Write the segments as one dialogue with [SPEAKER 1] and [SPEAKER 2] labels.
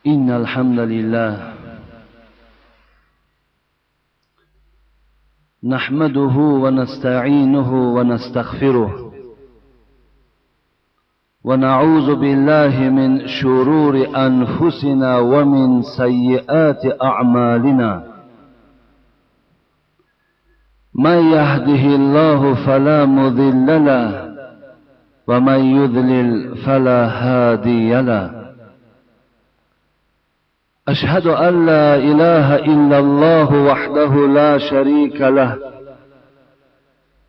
[SPEAKER 1] إن الحمد لله نحمده ونستعينه ونستغفره ونعوذ بالله من شرور أنفسنا ومن سيئات أعمالنا من يهده الله فلا مضل له ومن يضلل فلا هادي له أشهد أن لا إله إلا الله وحده لا شريك له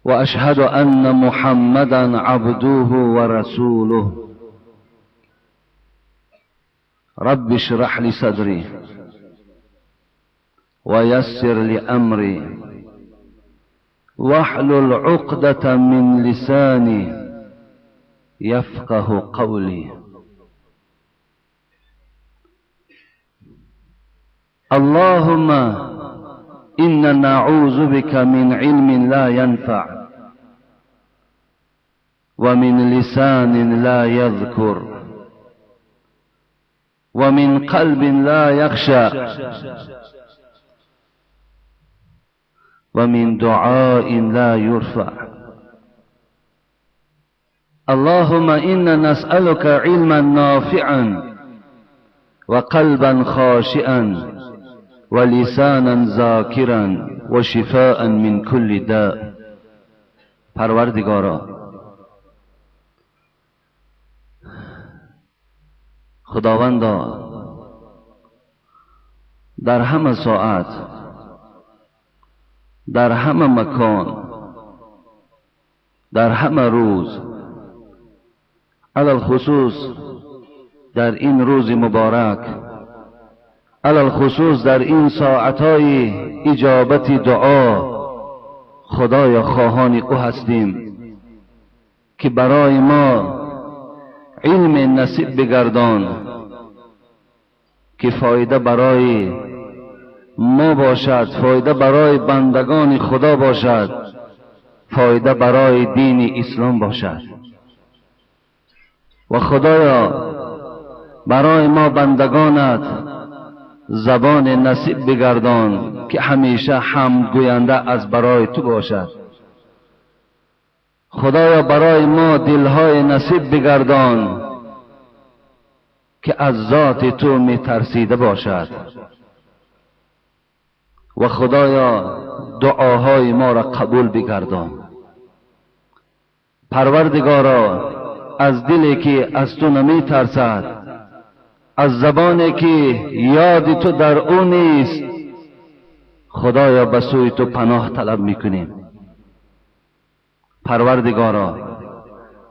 [SPEAKER 1] وأشهد أن محمدا عبده ورسوله رب اشرح لي صدري ويسر لي أمري واحلل عقدة من لساني يفقه قولي اللهم إنا نعوذ بك من علم لا ينفع ومن لسان لا يذكر ومن قلب لا يخشى ومن دعاء لا يرفع اللهم إنا نسألك علما نافعا وقلبا خاشعا ولسانا ذاکرا وشفاء من كل داء. پروردگارا، خداوندا، در همه ساعت، در همه مکان، در همه روز، علی الخصوص در این روز مبارک، علی الخصوص در این ساعتهای اجابت دعا، خدایا خواهان او هستیم که برای ما علم نصیب بگردان که فایده برای ما باشد، فایده برای بندگان خدا باشد، فایده برای دین اسلام باشد. و خدایا برای ما بندگانت زبان نصیب بگردان که همیشه حمد گوینده از برای تو باشد. خدایا برای ما دلهای نصیب بگردان که از ذات تو می ترسیده باشد. و خدایا دعاهای ما را قبول بگردان. پروردگارا، از دلی که از تو نمی ترسد، از زبانی که یاد تو در او نیست، خدایا به سوی تو پناه طلب میکنیم. پروردگارا،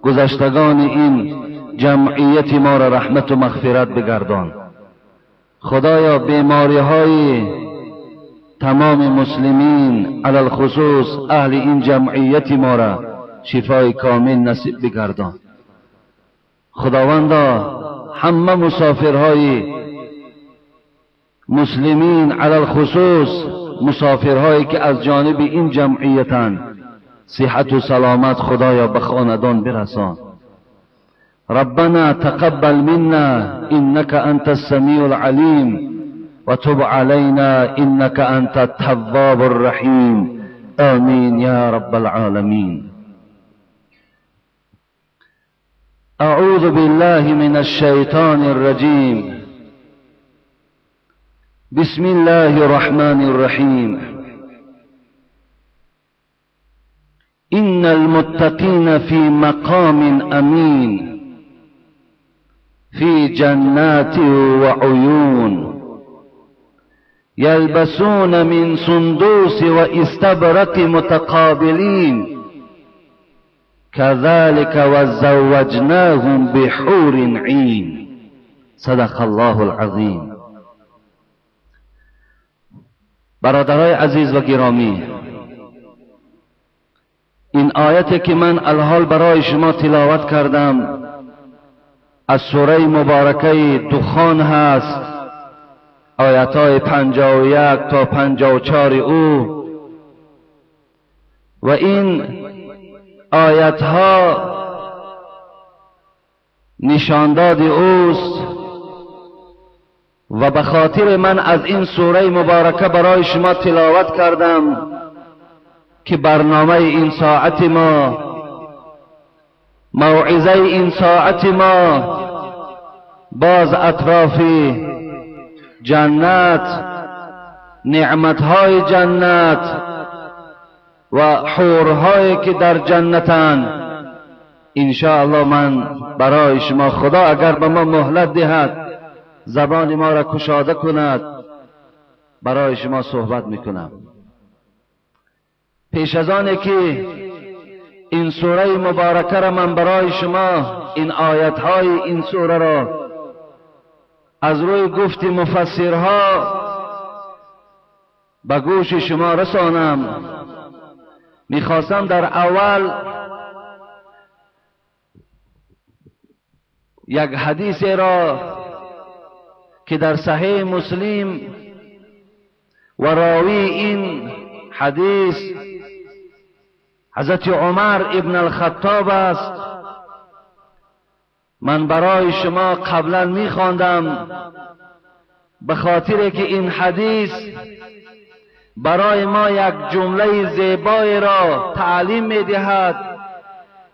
[SPEAKER 1] گذشتگان این جمعیت ما را رحمت و مغفرت بگردان. خدایا بیماری های تمام مسلمین، علی الخصوص اهل این جمعیت ما را شفای کامل نصیب بگردان. خداوندا همه مسافرهای مسلمین، علی الخصوص مسافرهایی که از جانب این جمعیتند، صحت و سلامت خدایا به خاندان برسان. ربنا تقبل منا انك انت السمیع العلیم وتب علينا انك انت التواب الرحیم. آمین یا رب العالمین. أعوذ بالله من الشيطان الرجيم. بسم الله الرحمن الرحيم. إن المتقين في مقام أمين في جنات وعيون يلبسون من سندس واستبرق متقابلين كذلك وزوجناهم بحور عين. صدق الله العظیم. برادرای عزیز و گرامی، این آیت که من الحال برای شما تلاوت کردم از سوره مبارکه دخان هست، آیت های 51 تا 54 او، و این آیت ها نشانداد اوست و به خاطر من از این سوره مبارکه برای شما تلاوت کردم که برنامه این ساعت ما، موعظه این ساعت ما باز اطراف جنت، نعمتهای جنت و حورهایی که در جنتند. انشاءالله من برای شما، خدا اگر به ما مهلت دهد، زبان ما را کشاده کند، برای شما صحبت میکنم. پیش از آن که این سوره مبارکه را من برای شما، این آیت های این سوره را از روی گفت مفسرها به گوش شما رسانم، میخواستم در اول یک حدیث را که در صحیح مسلم و راوی این حدیث حضرت عمر ابن الخطاب است، من برای شما قبلا میخواندم، به خاطر که این حدیث برای ما یک جمله زیبایی را تعلیم میدهد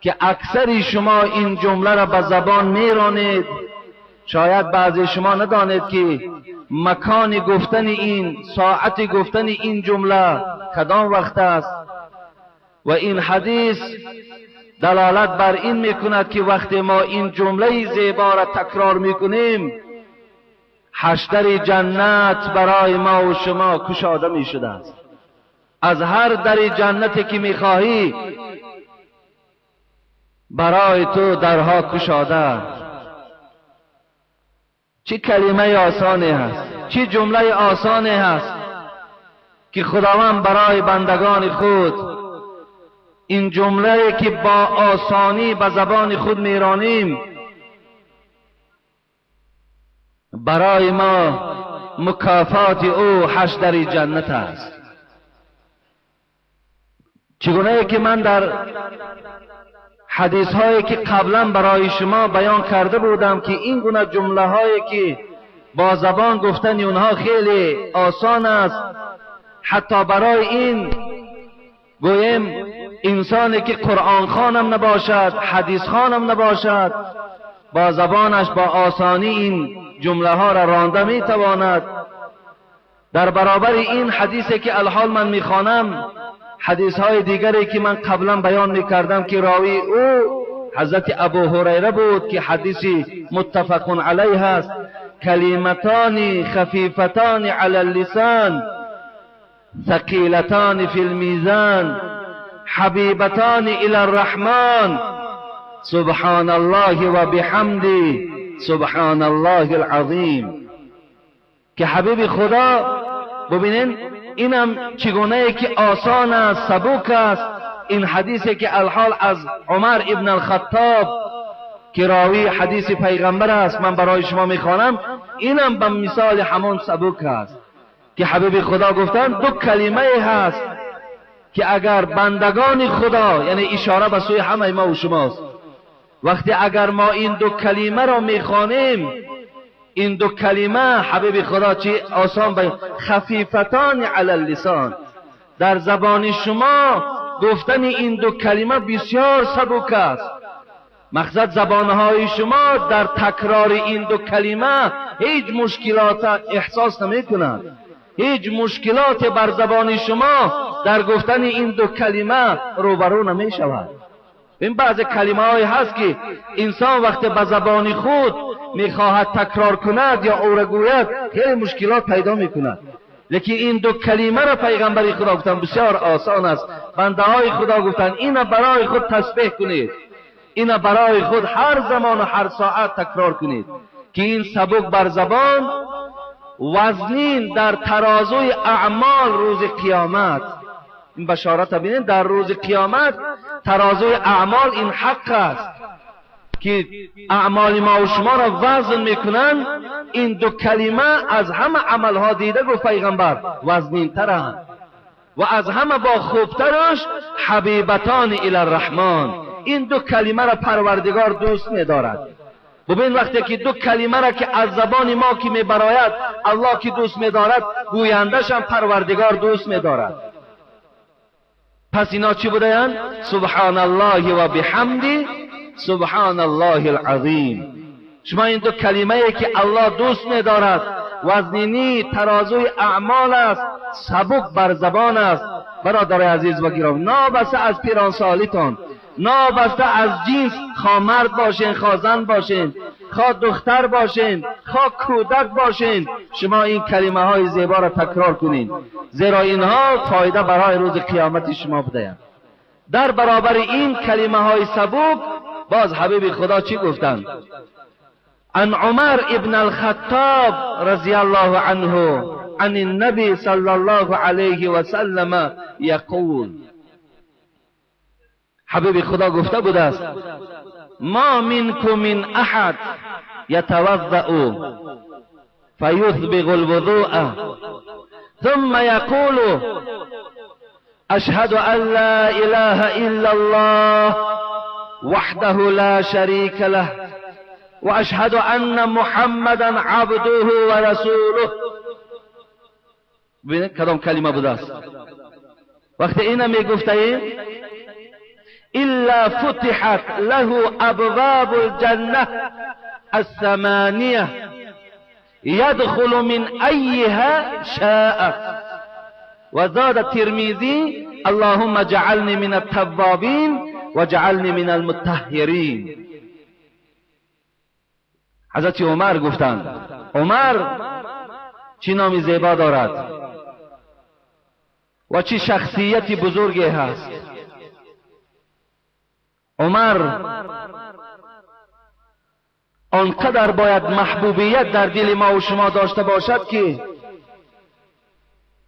[SPEAKER 1] که اکثر شما این جمله را به زبان میرانید. شاید بعضی شما ندانید که مکان گفتن این، ساعت گفتن این جمله کدام وقت است. و این حدیث دلالت بر این میکند که وقتی ما این جمله زیبا را تکرار میکنیم، هشت در جنت برای ما و شما کشاده می شده است. از هر در جنتی که میخواهی برای تو درها کشاده. چه کلمه آسانی هست، چه جمله آسانی هست که خداوند برای بندگان خود این جمله که با آسانی به زبان خود میرانیم برای ما مکافات او هشت در جنت است. چگونه که من در حدیث هایی که قبلا برای شما بیان کرده بودم که این گونه جمله هایی که با زبان گفتن اونها خیلی آسان است، حتی برای این گویم انسانی که قرآن خوانم نباشد، حدیث خوانم نباشد، با زبانش با آسانی این جمله ها را رانده می تواند. در برابر این حدیثی که الحال من میخوانم، حدیث های دیگری که من قبلا بیان میکردم که راوی او حضرت ابو هریره بود که حدیثی متفق علیه است، کلمتان خفیفتان علی اللسان ثقیلتان فی المیزان حبیبتان الی الرحمن سبحان الله و بحمده سبحان الله العظیم. که حبیب خدا، ببینین اینم چگونه که آسان است، سبک است. این حدیثی که الحال از عمر ابن الخطاب که راوی حدیث پیغمبر است من برای شما میخوانم، اینم به مثال همون سبک است که حبیب خدا گفتن دو کلمه هست که اگر بندگان خدا، یعنی اشاره به سوی همه ما و شماست، وقتی اگر ما این دو کلمه را میخوانیم، این دو کلمه حبیب خدا چی آسان بیان، خفیفتان علی اللسان، در زبان شما گفتن این دو کلمه بسیار سبک است. مقصد زبانهای شما در تکرار این دو کلمه هیچ مشکلات احساس نمی کنند، هیچ مشکلات بر زبان شما در گفتن این دو کلمه روبرو نمی شود. این بعض کلمه های هست که انسان وقتی به زبان خود میخواهد تکرار کند یا او را گوید خیلی مشکلات پیدا میکند، لیکن این دو کلمه را پیغمبر خدا گفتن بسیار آسان است. بنده های خدا گفتن اینا برای خود تسبیح کنید، اینا برای خود هر زمان و هر ساعت تکرار کنید که این سبک بر زبان، وزنین در ترازوی اعمال روز قیامت. این بشارت ببینید، در روز قیامت ترازوی اعمال این حق است که اعمال ما و شما را وزن میکنن. این دو کلمه از همه عملها دیده گفت پیغمبر وزنین ترند و از همه با خوبترش حبیبتان الی الرحمن. این دو کلمه را پروردگار دوست می‌دارد. ببین وقتی که دو کلمه را که از زبان ما که میبراید الله که دوست میدارد، گویندش هم پروردگار دوست میدارد. پس اینا چی بودند؟ سبحان الله و بحمدی سبحان الله العظیم. شما این دو کلمه که الله دوست میدارد، وزنینی ترازوی اعمال است، سبک بر زبان است. برادر عزیز و گرامی، نابسته از پیرانسالیتان، نابسته از جنس، خواه مرد باشین، خواه زن باشین، خواه دختر باشین، خواه کودک باشین، شما این کلمه های زیبا را تکرار کنین، زیرا اینها فایده برای روز قیامت شما بدهند. در برابر این کلمه های سبک باز حبیب خدا چی گفتند؟ عن عمر ابن الخطاب رضی الله عنه عن النبي صلى الله عليه وسلم يقول، حبیب خدا گفته بوده است: ما منكم من احد يتوضأ فيسبغ الوضوء ثم يقول أشهد أن لا إله إلا الله وحده لا شريك له وأشهد أن محمدا عبده ورسوله. ببینید کدام کلمه بوده است. وقتی اینا میگفته إلا فتحت له أبواب الجنة الثمانية يدخل من أيها شاء. وزاد الترمذي اللهم اجعلني من التوابين واجعلني من المطهرين. حضرت عمر گفتند، عمر چی نامی زیبا دارد و چه شخصیتی بزرگی هست. عمر آنقدر باید محبوبیت در دل ما و شما داشته باشد که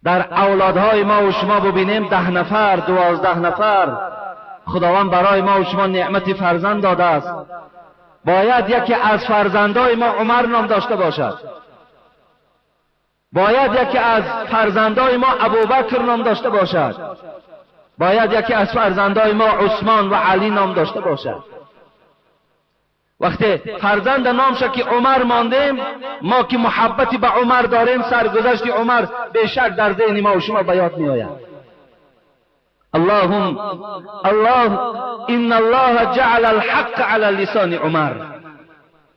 [SPEAKER 1] در اولادهای ما و شما ببینیم 10 نفر 12 نفر، خداوند برای ما و شما نعمت فرزند داده است. باید یکی از فرزندهای ما عمر نام داشته باشد، باید یکی از فرزندهای ما ابوبکر نام داشته باشد، باید یکی از فرزندهای ما عثمان و علی نام داشته باشد. وقتی فرزند نامش که عمر ماندیم، ما که محبتی به عمر داریم، سرگذشت عمر بیشک در ذهن ما و شما به یاد می آید. اللهم الله ان الله جعل الحق علی لسان عمر.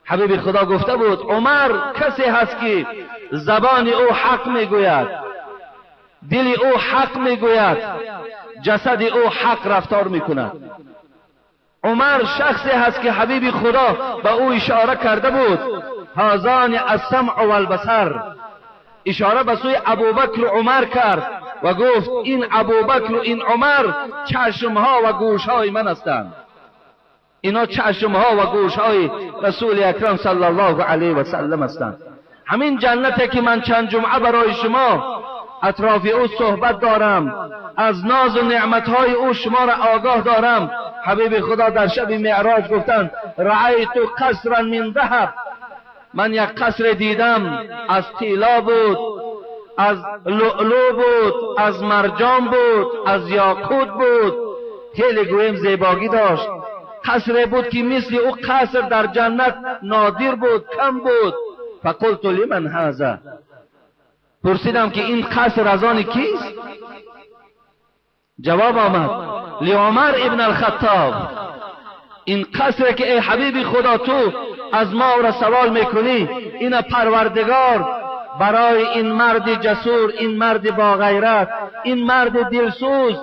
[SPEAKER 1] حبیب خدا گفته بود عمر کسی هست که زبان او حق میگوید، دل او حق میگوید، جسد او حق رفتار میکند. عمر شخصی هست که حبیب خدا به او اشاره کرده بود، هازان السمع والبصر، اشاره به سوی ابوبکر و عمر کرد و گفت این ابوبکر و این عمر چشمها و گوشهای من هستند. اینا چشمها و گوشهای رسول اکرم صلی الله علیه و سلم هستند. همین جنتی که من چند جمعه برای شما اطراف او صحبت دارم، از ناز و نعمتهای او شما را آگاه دارم. حبیب خدا در شب معراج گفتند رأیت قصرا من ذهب، من یک قصر دیدم از طلا بود، از لؤلؤ بود، از مرجان بود، از یاقوت بود، خیلی گویم زیباگی داشت. قصر بود که مثل او قصر در جنت نادر بود، کم بود. فقلت لمن هذا، پرسیدم که این قصر از آن کیست؟ جواب آمد لعمر ابن الخطاب. این قصر که ای حبیب خدا تو از ما را سوال میکنی، این پروردگار برای این مرد جسور، این مرد با غیرت، این مرد دلسوز،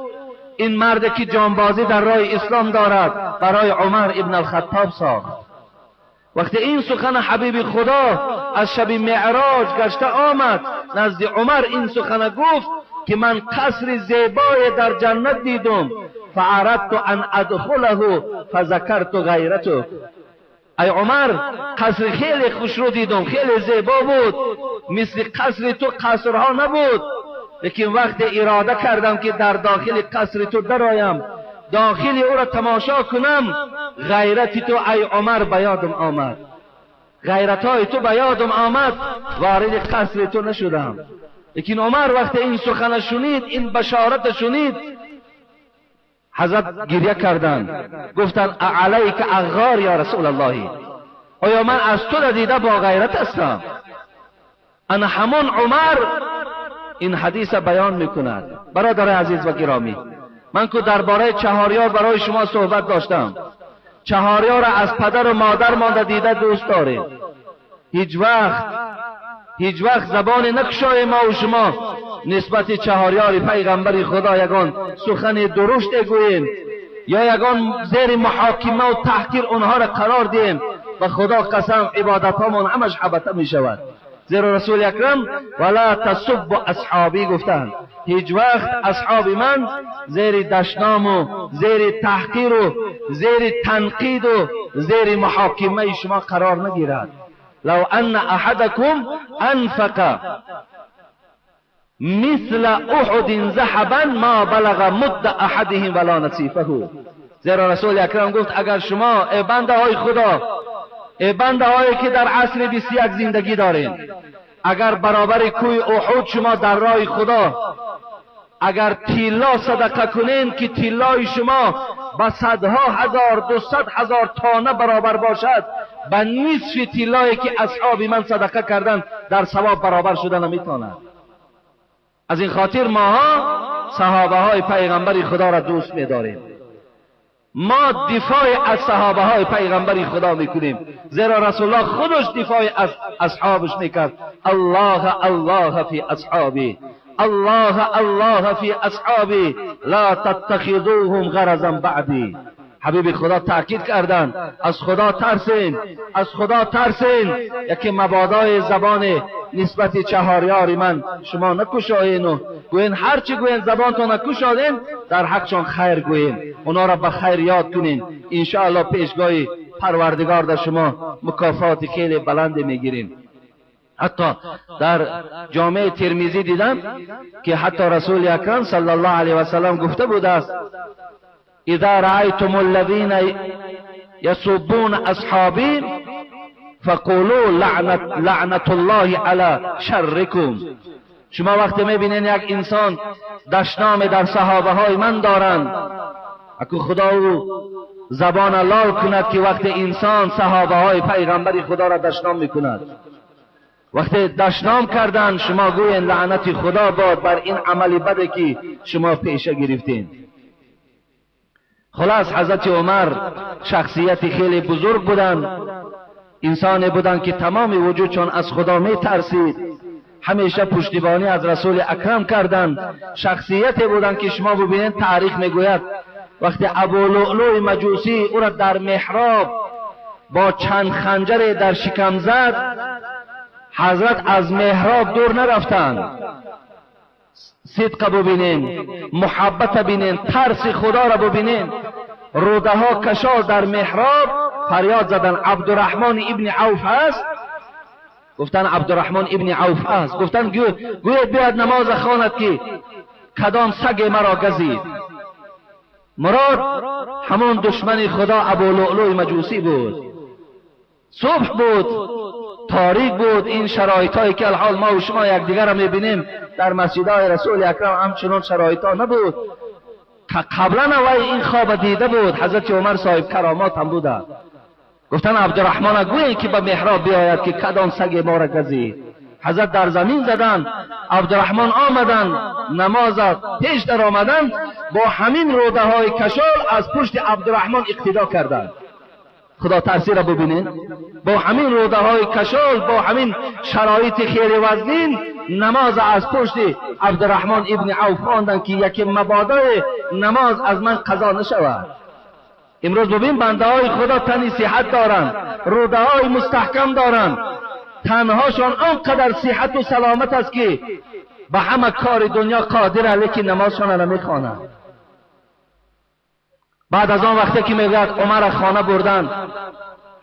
[SPEAKER 1] این مرد که جانبازی در راه اسلام دارد، برای عمر ابن الخطاب ساخت. وقتی این سخن حبیب خدا از شب معراج گشته آمد نزد عمر، این سخن گفت که من قصر زیبای در جنت دیدم، فاردت ان ادخله فذکرت غیرته. ای عمر، قصر خیلی خوش رو دیدم، خیلی زیبا بود، مثل قصر تو قصرها نبود، لیکن وقت اراده کردم که در داخل قصر تو درآیم، داخل او را تماشا کنم، غیرت تو ای عمر به یادم آمد، غیرتهای تو به یادم آمد، وارد قصر تو نشدم. لیکن عمر وقتی این سخن شنید، این بشارت شنید، حضرت گریه کردند، گفتند علیک اغار یا رسول الله، آیا من از تو دیده با غیرت هستم؟ انا همون عمر این حدیث بیان میکند. برادر عزیز و گرامی، من که درباره چهاریار برای شما صحبت داشتم. چهاریار از پدر و مادر مانده دیده دوست داریم. هیچ وقت زبان نکشای ما و شما نسبت چهاریار پیغمبر خدا یگان سخن درشت گوییم یا یگان زیر محاکمه و تحقیر اونها را قرار دهیم. و خدا قسم عبادت هامان همش حبطه می شود. زیرا رسول اکرم ولا تسب اصحابی گفتند، هیچ وقت اصحاب من زیر دشنام و زیر تحقیر و زیر تنقید و زیر محاکمه شما قرار نگیرد. لو ان احدکم انفق مثل احد ذهبا ما بلغ مد احدهم ولا نصیفه. زیرا رسول اکرم گفت اگر شما ای بنده های خدا، ای بنده هایی که در عصر 21 زندگی دارین، اگر برابر کوی احد شما در راه خدا اگر طلا صدقه کنین که طلای شما به صدها هزار 200,000 تانه برابر باشد، به نصف طلایی که اصحاب من صدقه کردن در ثواب برابر شده نمیتواند. از این خاطر ماها صحابه های پیغمبر خدا را دوست می‌داریم. ما دفاع از صحابه های پیغمبر خدا میکنیم، زیرا رسول الله خودش دفاع از اصحابش میکرد. الله الله فی اصحابی، الله الله فی اصحابی لا تتخذوهم غرضا بعدی. حبیب خدا تاکید کردند از خدا ترسین، از خدا ترسین، یکی مبادای زبان نسبت چهاریار من شما نکشاین و گوین هرچی گوین زبانتون نکشادین در حقشان خیر گوین، اونا را به خیر یاد کنین، انشاءالله پیشگاه پروردگار در شما مکافات خیلی بلند میگیرین. حتی در جامعه ترمذی دیدم که حتی رسول اکرم صلی الله علیه و سلم گفته بوده است اذا رأيتم الذين يسبون اصحابي فقولوا لعنت الله على شركم. شما وقتی میبینین یک انسان دشنام در صحابه های من دارند، اکو خدا او زبان لال کند که وقتی انسان صحابه های پیغمبر خدا را دشنام میکند، وقتی دشنام کردن شما گوین لعنت خدا باد بر این عمل بده که شما پیشه گرفتین. خلاص حضرت عمر شخصیت خیلی بزرگ بودند، انسانی بودند که تمام وجودشان از خدا می ترسید، همیشه پشتیبانی از رسول اکرم کردند. شخصیتی بودند که شما ببینید تاریخ میگوید وقتی ابو لؤلؤ مجوسی او را در محراب با چند خنجر در شکم زد، حضرت از محراب دور نرفتند. صدق ببینین، محبت ببینین، ترس خدا را ببینین. روده ها کشال در محراب فریاد زدن عبدالرحمن ابن عوف هست؟ گفتن عبدالرحمن ابن عوف هست. گفتن گوید بیاد نماز خواند که کدام سگ مرا گزید. مراد همون دشمن خدا ابو لؤلؤ مجوسی بود. صبح بود، تاریک بود، این شرایط هایی که الحال ما و شما یکدیگر را میبینیم در مسجدهای رسول اکرم همچنان شرایط ها نبود که قبلا وی این خواب دیده بود. حضرت عمر صاحب کرامات هم بوده. گفتن عبدالرحمن گویی که به محراب بیاید که کدام سگ ما را گزید. حضرت در زمین زدن، عبدالرحمن آمدن، نماز پیش در آمدن، با همین روده های کشال از پشت عبدالرحمن اقتدا کردند. خدا ترسی را ببینین، با همین روده های کشال، با همین شرایط خیلی وزنین نماز از پشت عبدالرحمن ابن عوف خواندن که یکی مبادای نماز از من قضا نشود. امروز ببین بنده های خدا تنی صحت دارند، روده های مستحکم دارند، تنهاشان آنقدر صحت و سلامت است که به همه کار دنیا قادره، لیکن نمازشان را نمیخوانند. بعد از آن وقتی که میگوید عمر خانه بردن،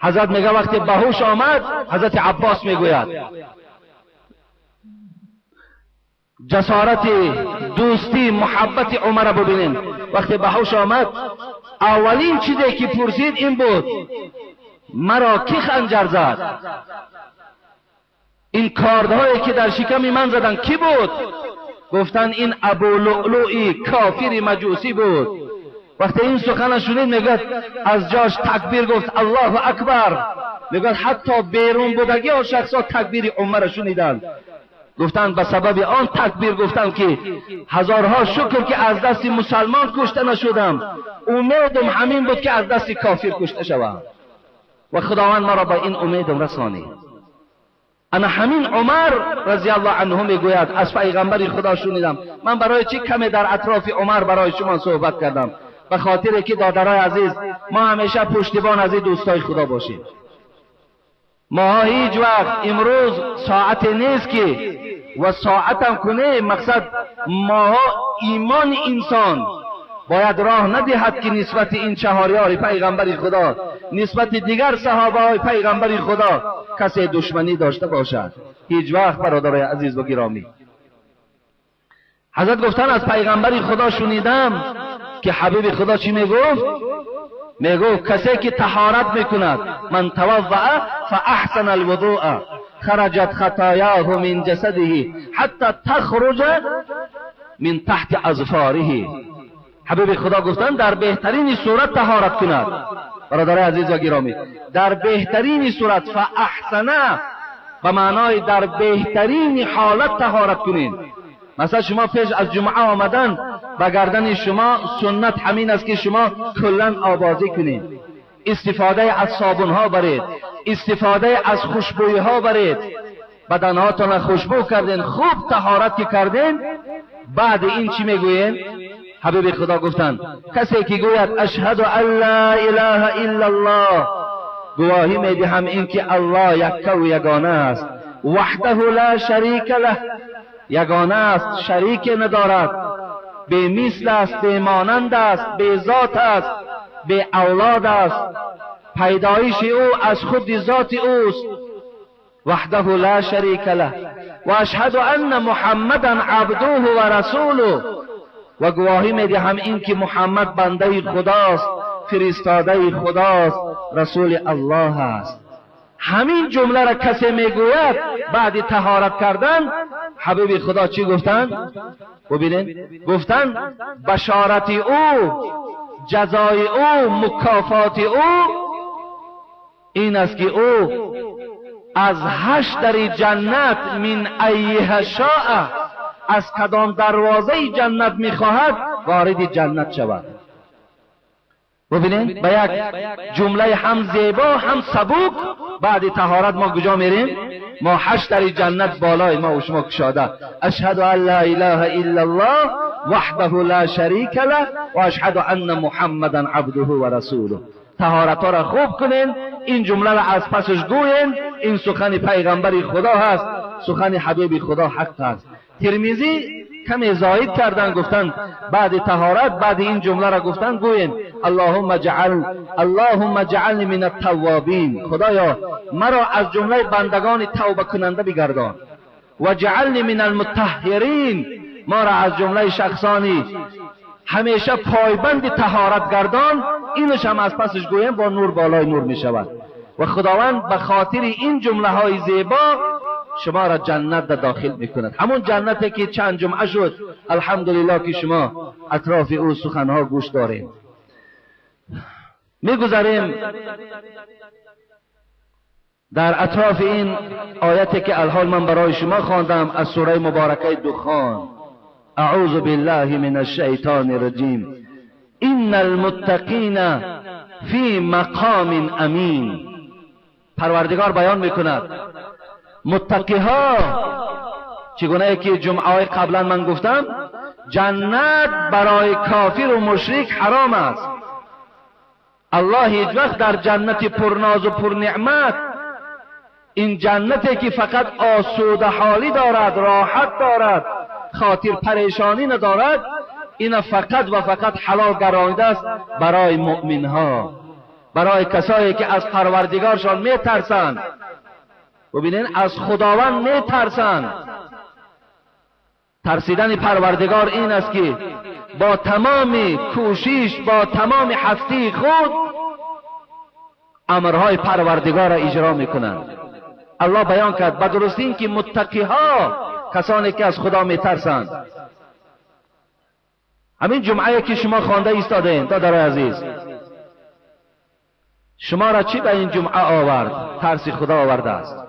[SPEAKER 1] حضرت میگه وقتی بهوش آمد، حضرت عباس میگوید جسارت دوستی محبت عمر ببینین. وقتی بهوش آمد اولین چیزی که پرسید این بود مرا کی خنجر زد؟ این کاردهایی که در شکم من زدن کی بود؟ گفتن این ابو لؤلؤ کافر مجوسی بود. وقتی این سخن شنید میگوید از جاش تکبیر گفت الله اکبر. میگوید حتی بیرون بودگی آن شخصا تکبیر عمر شنیدند. گفتند به سبب آن تکبیر گفتم که هزارها شکر که از دست مسلمان کشته نشدم، امیدم همین بود که از دست کافر کشته شوم و خداوند مرا به این امیدم رسانید. انا همین عمر رضی الله عنه میگوید از پیغمبر خدا شنیدم. من برای چی کمی در اطراف عمر برای شما صحبت کردم؟ به خاطر که دادرای عزیز ما همیشه پشتیبان از این دوستای خدا باشیم. ما هیچ وقت امروز ساعت نیست که و ساعتم کنه، مقصد ما ایمان انسان باید راه ندهد که نسبت این چهاریار پیغمبر خدا، نسبت دیگر صحابه های پیغمبر خدا کسی دشمنی داشته باشد. هیچ وقت برادرای عزیز و گرامی. حضرت گفتن از پیغمبر خدا شنیدم که حبیب خدا چی میگفت؟ میگفت کسی که طهارت میکند، من توضأ فاحسن الوضوء خرجت خطایاه من جسده حتی تخرج من تحت اظفاره. حبیب خدا گفتن در بهترین صورت طهارت کند. برادر عزیز و گرامی، در بهترین صورت، فاحسن به معنای در بهترین حالت طهارت کنین. مثلا شما پیش از جمعه آمدن به گردن شما سنت همین است که شما کلا آبازی کنید، استفاده از صابون ها برید، استفاده از خوشبویی ها برید، بدنهاتان خوشبو کردین، خوب طهارت که کردین، بعد این چی میگوین؟ حبیب خدا گفتند کسی که گوید اشهد ان لا اله الا الله، گواهی میدهم این که الله یکه و یگانه است، وحده لا شریک له، یگانه است، شریک ندارد، بی مثل است، بی مانند است، بی ذات است، بی اولاد است، پیدایش او از خود ذات اوست، وحده لا شریک له و اشهد ان محمدا عبده و رسوله، و گواهی میدهم این که محمد بنده خداست، فرستاده خداست، رسول الله است. همین جمله را کسی میگوید بعد طهارت کردن، حبیب خدا چی گفتند؟ ببینید، گفتند بشارت او، جزای او، مکافات او این است که او از 8 در جنت، من ایها شاء، از کدام دروازه جنت میخواهد وارد جنت شود. ببینید به یک جمله هم زیبا هم سبک، بعد طهارت ما کجا میریم؟ ما 8 در جنت بالای ما و شما کشاده. اشهد ان لا اله الا الله وحده لا شریک له و اشهد ان محمدا عبده و رسوله. طهارت ها را خوب کنین، این جمله را از پسش گوین، این سخن پیغمبر خدا هست، سخن حبیب خدا حق هست. ترمذی کمی زاید کردن، گفتن بعد طهارت، بعد این جمله را گفتن گوین اللهم اجعلنی من التوابین، خدایا مرا از جمله بندگان توبه کننده بگردان، و اجعلنی من المطهرین، ما را از جمله شخصانی همیشه پایبند طهارت گردان. اینش هم از پسش گویم با نور بالای نور می شود. و خداوند به خاطر این جمله های زیبا شما را جنت داخل میکند، همون جنتی که چند جمعه شد الحمدلله که شما اطراف او سخنها گوش داریم. میگذاریم در اطراف این آیتی که الحال من برای شما خواندم از سوره مبارکه دخان. اعوذ بالله من الشیطان الرجیم، ان المتقین فی مقام امین. پروردگار بیان میکند متقی ها، چگونه که جمعه های قبلا من گفتم، جنت برای کافر و مشرک حرام است. الله هیچ وقت در جنت پرناز و پرنعمت، این جنتی که فقط آسوده حالی دارد، راحت دارد، خاطر پریشانی ندارد، این فقط و فقط حلال گرانیده است برای مؤمن ها، برای کسایی که از پروردگارشان میترسند. ببینین از خداوند میترسند. ترسیدن پروردگار این است که با تمام کوشش، با تمام هستی خود امرهای پروردگار را اجرا میکنند. الله بیان کرد به درستی این که متقی ها، کسانی که از خدا میترسند، همین جمعه که شما خوانده ایستادین دادرای عزیز، شما را چی به این جمعه آورد؟ ترس خدا آورده است.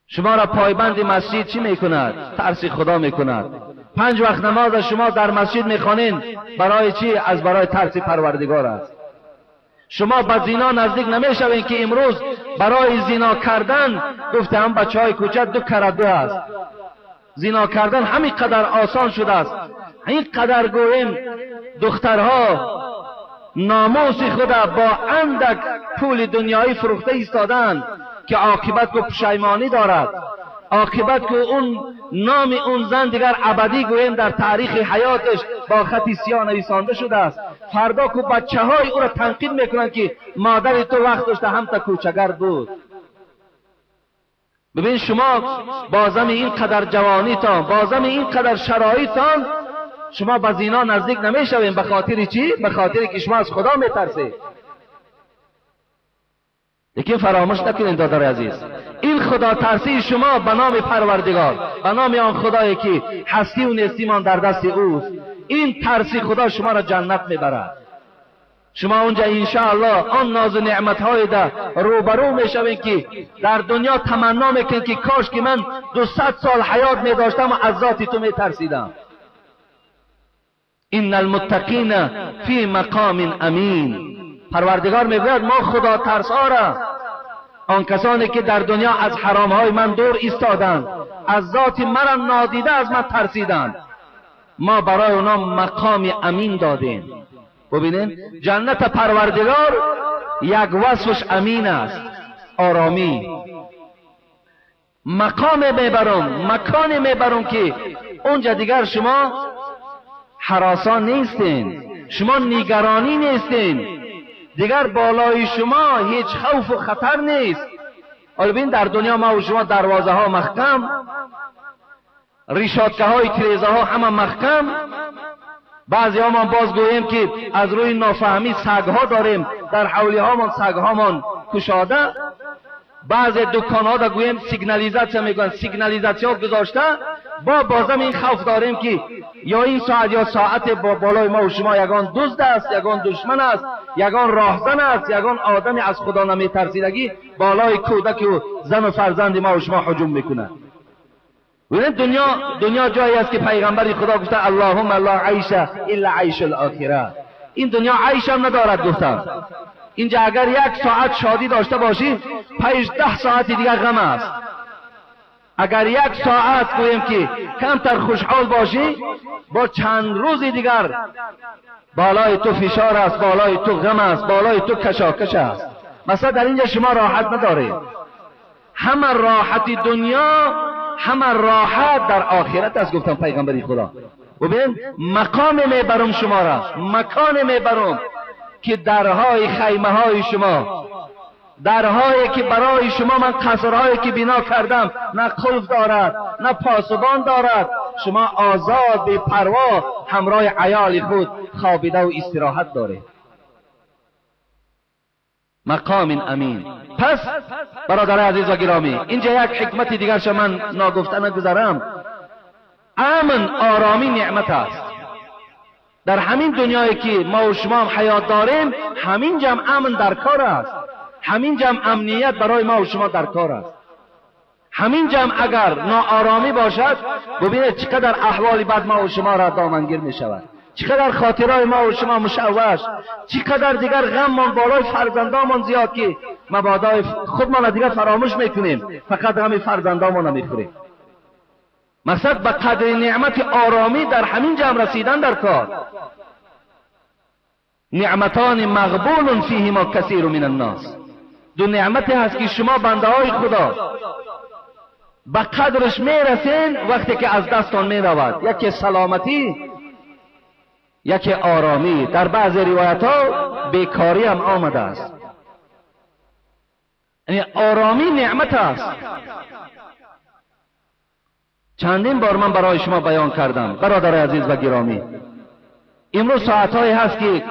[SPEAKER 1] شما را پایبند مسجد چی میکند؟ ترس خدا میکند. 5 وقت نماز شما در مسجد میخوانین برای چی؟ از برای ترس پروردگار است. شما به زینا نزدیک نمیشوین که امروز برای زینا کردن گفته هم بچه های کوچه 2 کرد 2 است. زینا کردن همین قدر آسان شده است. این قدر گوییم دخترها ناموس خود با اندک پول دنیایی فروخته ایستادند که عاقبت کو پشیمانی دارد، عاقبت کو اون نام اون زن دیگر ابدی گوییم در تاریخ حیاتش با خط سیاه نویسانده شده است. فردا کو بچه های او را تنقید میکنند که مادر تو وقت داشته هم تا کوچگرد بود. ببین شما بازم این قدر جوانیتان، بازم این قدر شرایطتان، شما به زینا نزدیک نمیشوین. به خاطر چی؟ به خاطر که شما از خدا میترسید. لیکن فراموش نکنید دادر عزیز، این خدا ترسی شما به نام پروردگار، به نام آن خدایی که هستی و نیستیمان در دست اوست، این ترسی خدا شما را جنت میبرد. شما اونجا انشاءالله آن ناز و نعمتهای ده روبرو میشوین که در دنیا تمنا میکنین که کاش که من 200 سال حیات میداشتم و از ذات تو میترسیدم. ان المتقین فی مقام امین. پروردگار میگوید ما خدا ترسها را، آن کسانی که در دنیا از حرامهای من دور ایستادند، از ذات مرا نادیده از من ترسیدند، ما برای اونا مقام امین دادیم. ببینین جنت پروردگار یک وصفش امین است، آرامی. مقام میبرم، مکان میبرم که اونجا دیگر شما حراسان نیستین، شما نگرانی نیستین، دیگر بالای شما هیچ خوف و خطر نیست. حالا ببین در دنیا ما و شما دروازه ها محکم، ریشاتکه های تریزه ها همه محکم. بعضی ها ما باز گوییم که از روی نافهمی سگ ها داریم، در حولی ها سگ هامان کشاده. بعضی دکان ها دا گوییم سیگنالیزاسیا میگن، سیگنالیزاسیا گذاشته. با بازم این خوف داریم که یا این ساعت یا ساعت با بالای ما و شما یگان دزد است، یگان دشمن است، یگان راهزن است، یگان آدمی از خدا نمیترسیدگی بالای کودک و زن و فرزند ما و شما هجوم میکنه. دنیا جایی است که پیغمبر خدا گفته اللهم لا عیش الا عیش الاخره. این دنیا عیش هم ندارد گفتم. اینجا اگر 1 ساعت شادی داشته باشی 5-10 ساعت دیگر غم است. اگر 1 ساعت گوییم که کمتر خوشحال باشی، با چند روز دیگر بالای تو فشار است، بالای تو غم است، بالای تو کشاکش است. مثلا در اینجا شما راحت ندارید. همه راحت دنیا، همه راحت در آخرت است گفتم پیغمبر خدا. ببین مقام میبرم شما را، مکان میبرم که درهای خیمه های شما، درهایی که برای شما من قصرهایی که بنا کردم، نه قلف دارد نه پاسبان دارد، شما آزاد بی پروا همراه عیال خود خوابیده و استراحت دارید. مقام امین. پس برادر عزیز و گرامی، اینجا یک حکمت دیگر شما من ناگفته نگذارم. امن، آرامی نعمت است. در همین دنیایی که ما و شما هم حیات داریم، همین جمع امن در کار است، همین جمع امنیت برای ما و شما در کار است. همین جمع اگر ناآرامی باشد، ببینید چقدر احوال بد ما و شما را دامنگیر می شود، چقدر خاطرهای ما و شما مشوش، چقدر دیگر غممان بالای فرزندامان زیاد که مبادای خودمان را دیگر فراموش میکنیم، فقط غم فرزندامان را میخوریم. مقصد به قدر نعمت آرامی در همین جمع رسیدن در کار. نعمتان مغبون فیهما کثیر من الناس. دو نعمتی هست که شما بنده های خدا به قدرش میرسین وقتی که از دستان میرود. یکی سلامتی، یکی آرامی. در بعض روایت ها بیکاری هم آمده است. یعنی آرامی نعمت است. چندین بار من برای شما بیان کردم برادر عزیز و گرامی، امروز ساعتهایی هست که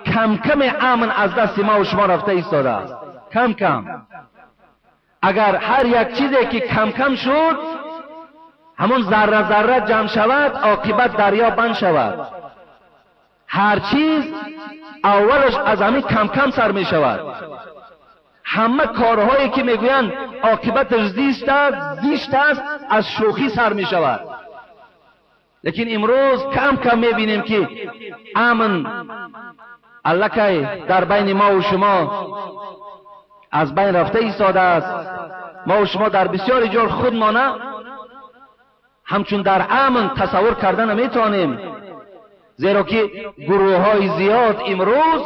[SPEAKER 1] کم کم امن از دست ما و شما رفته ایستاده است. کم کم. اگر هر یک چیزی که کم کم شد، ҳамон зарра зарра ҷамъ шавад, оқибат дарё банд шавад. Ҳар чиз аввалаш аз ҳамин кам кам сар мешавад. Ҳама корҳое ки мегӯянд оқибаташ зишт аст, аз шӯхӣ сар мешавад. Лекин имрӯз кам кам мебинем ки амн аллакай дар байни мо ва шумо аз байн рафта истодааст. Мо ва шумо дар бисёри ҷой худмона ҳамчун дар амн тасаввур карда наметавонем, зеро ки гурӯҳҳои зиёд имрӯз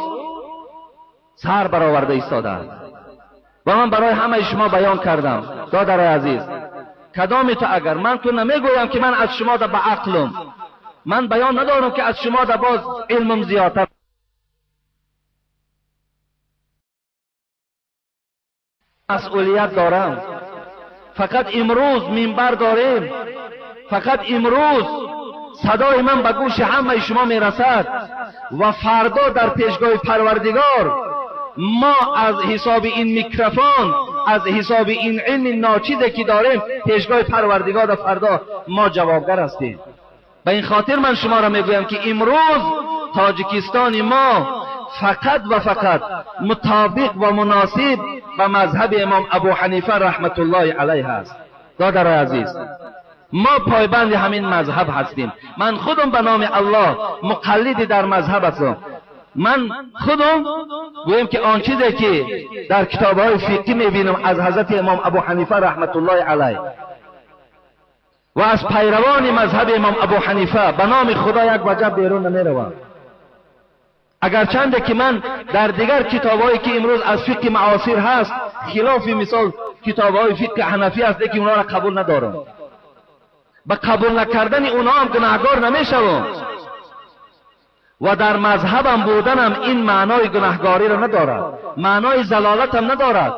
[SPEAKER 1] сар бароварда истодааст. Ва ман барои ҳамаи шумо баён кардам, додарои азиз, кадоме ту агар ман ту намегӯям ки ман аз шумо да ба ақлум, ман баён надорам ки аз шумо да боз илмум зиёдтар масъулият дорам. Фақат имрӯз минбар дорем, фақат имрӯз садои ман ба гӯши ҳамаи шумо мерасад ва фардо дар пешгоҳи Парвардигор мо аз ҳисоби ин микрофон, аз ҳисоби ин илми ночизе ки дорем, пешгоҳи Парвардигор фардо мо ҷавобгар ҳастем. Ба ин хотир ман шуморо мегӯям ки имрӯз Тоҷикистони мо фақат ва фақат мутобиқ ва муносиб ба мазҳаби имом Абу Ҳанифа раҳматуллоҳи алайҳ аст. Додарои азиз, мо пойбанди ҳамин мазҳаб ҳастем. Ман худам ба номи Аллоҳ муқаллиди дар мазҳаб ҳастам. Ман худам гӯем ки он чизе ки дар китобҳои фиқҳӣ мебинам аз ҳазрати имом Абу Ҳанифа раҳматуллоҳи алайҳ ва аз пайравони мазҳаби имом Абу Ҳанифа ба номи Худо як ваҷаб берун намеравам. Агарчанде ки ман дар дигар китобҳое ки имрӯз аз фиқҳи маосир ҳаст, хилофи мисол китобҳои фиқҳи ҳанафӣ аст, лекин онҳоро қабул надорам. Ба қабул накардани онҳо ҳам гунаҳгор намешавам ва дар мазҳабам буданам ин маънои гунаҳгориро надорад, маънои залолатам надорад,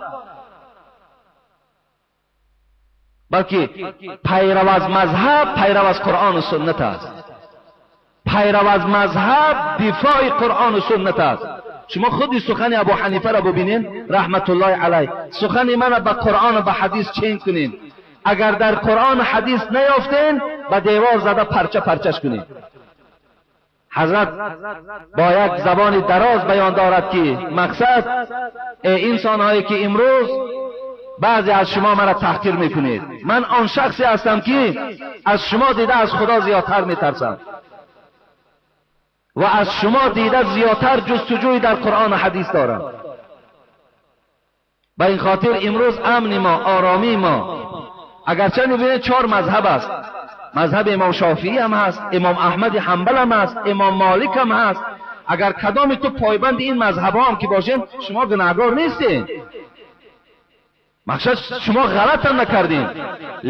[SPEAKER 1] балки пайрав аз мазҳаб пайрав аз Қуръону суннат аст. Пайрав аз мазҳаб дифои Қуръону суннат аст. Шумо худи сухани Абу Ҳанифаро бубинед раҳматуллоҳи алайҳ, сухани мана ба Қуръону ба ҳадис чен кунед. Агар дар Қуръону ҳадис наёфтен, ба девор зада парча парчаш кунед. Ҳазрат бо як забони дароз баён дорад ки мақсад эй инсонҳое ки имрӯз баъзе аз шумо маро таҳқир мекунед, ман он шахсе ҳастам ки аз шумо дида аз Худо зиёдтар метарсам ва аз шумо дида зиёдтар ҷустуҷӯй дар Қуръону ҳадис дорам. Ба ин хотир имрӯз амни мо, оромии мо, агарча мебинед чор мазҳаб аст. Мазҳаби имом Шофиӣ ҳам ҳаст, имом Аҳмади Ҳанбал ҳам ҳаст, имом Молик ҳам ҳаст. Агар кадоми ту пойбанди ин мазҳабҳо ҳам ки бошед, шумо гунаҳгор нестед. Мақсад шумо ғалатам накардем,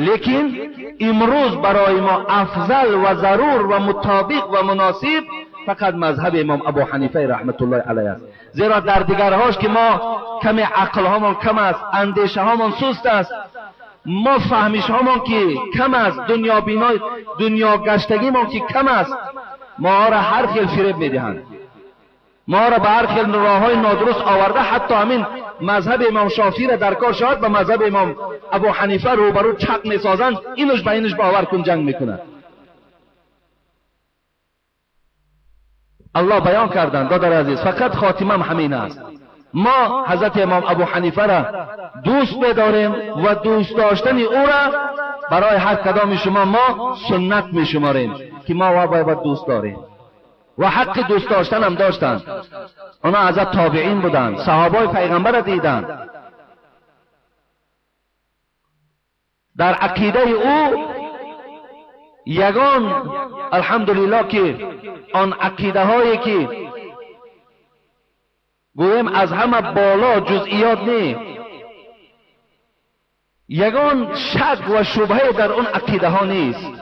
[SPEAKER 1] лекин имрӯз барои мо афзал ва зарур ва мутобиқ ва муносиб фақат мазҳаби имом Абу Ҳанифа раҳматуллоҳи алайҳ аст. Зеро дар дигарҳош ки мо каме ақлҳомон кам аст, андешаҳомон суст аст, мо фаҳмишҳомон ки кам аст, дунёбиной дунёгаштагимон ки кам аст, моро ҳар хел фиреб медиҳанд, моро ба ҳар хел роҳҳои нодуруст оварда, ҳатто ҳамин мазҳаби имом Шофииро дар кор шавад ба мазҳаби имом Абу Ҳанифа рӯбарӯ чақ месозанд, инуш ба инуш бовар кун ҷанг мекунад. Аллоҳ баён карданд, додари азиз, фақат хотимам ҳамин аст. Мо ҳазрати имом Абу Ҳанифаро дӯст медорем ва дӯст доштани ӯро барои ҳар кадоми шумо мо суннат мешуморем ки мо бояд дӯст дорем ва ҳаққи дӯст доштанам доштанд. Онҳо аз тобеин буданд, саҳобаи пайғамбарро диданд. Дар ақидаи ӯ ягон алҳамдулиллоҳ ки он ақидаҳое ки гӯем аз ҳама боло ҷузъиёт не, ягон шак ва шубҳае дар он ақидаҳо нест.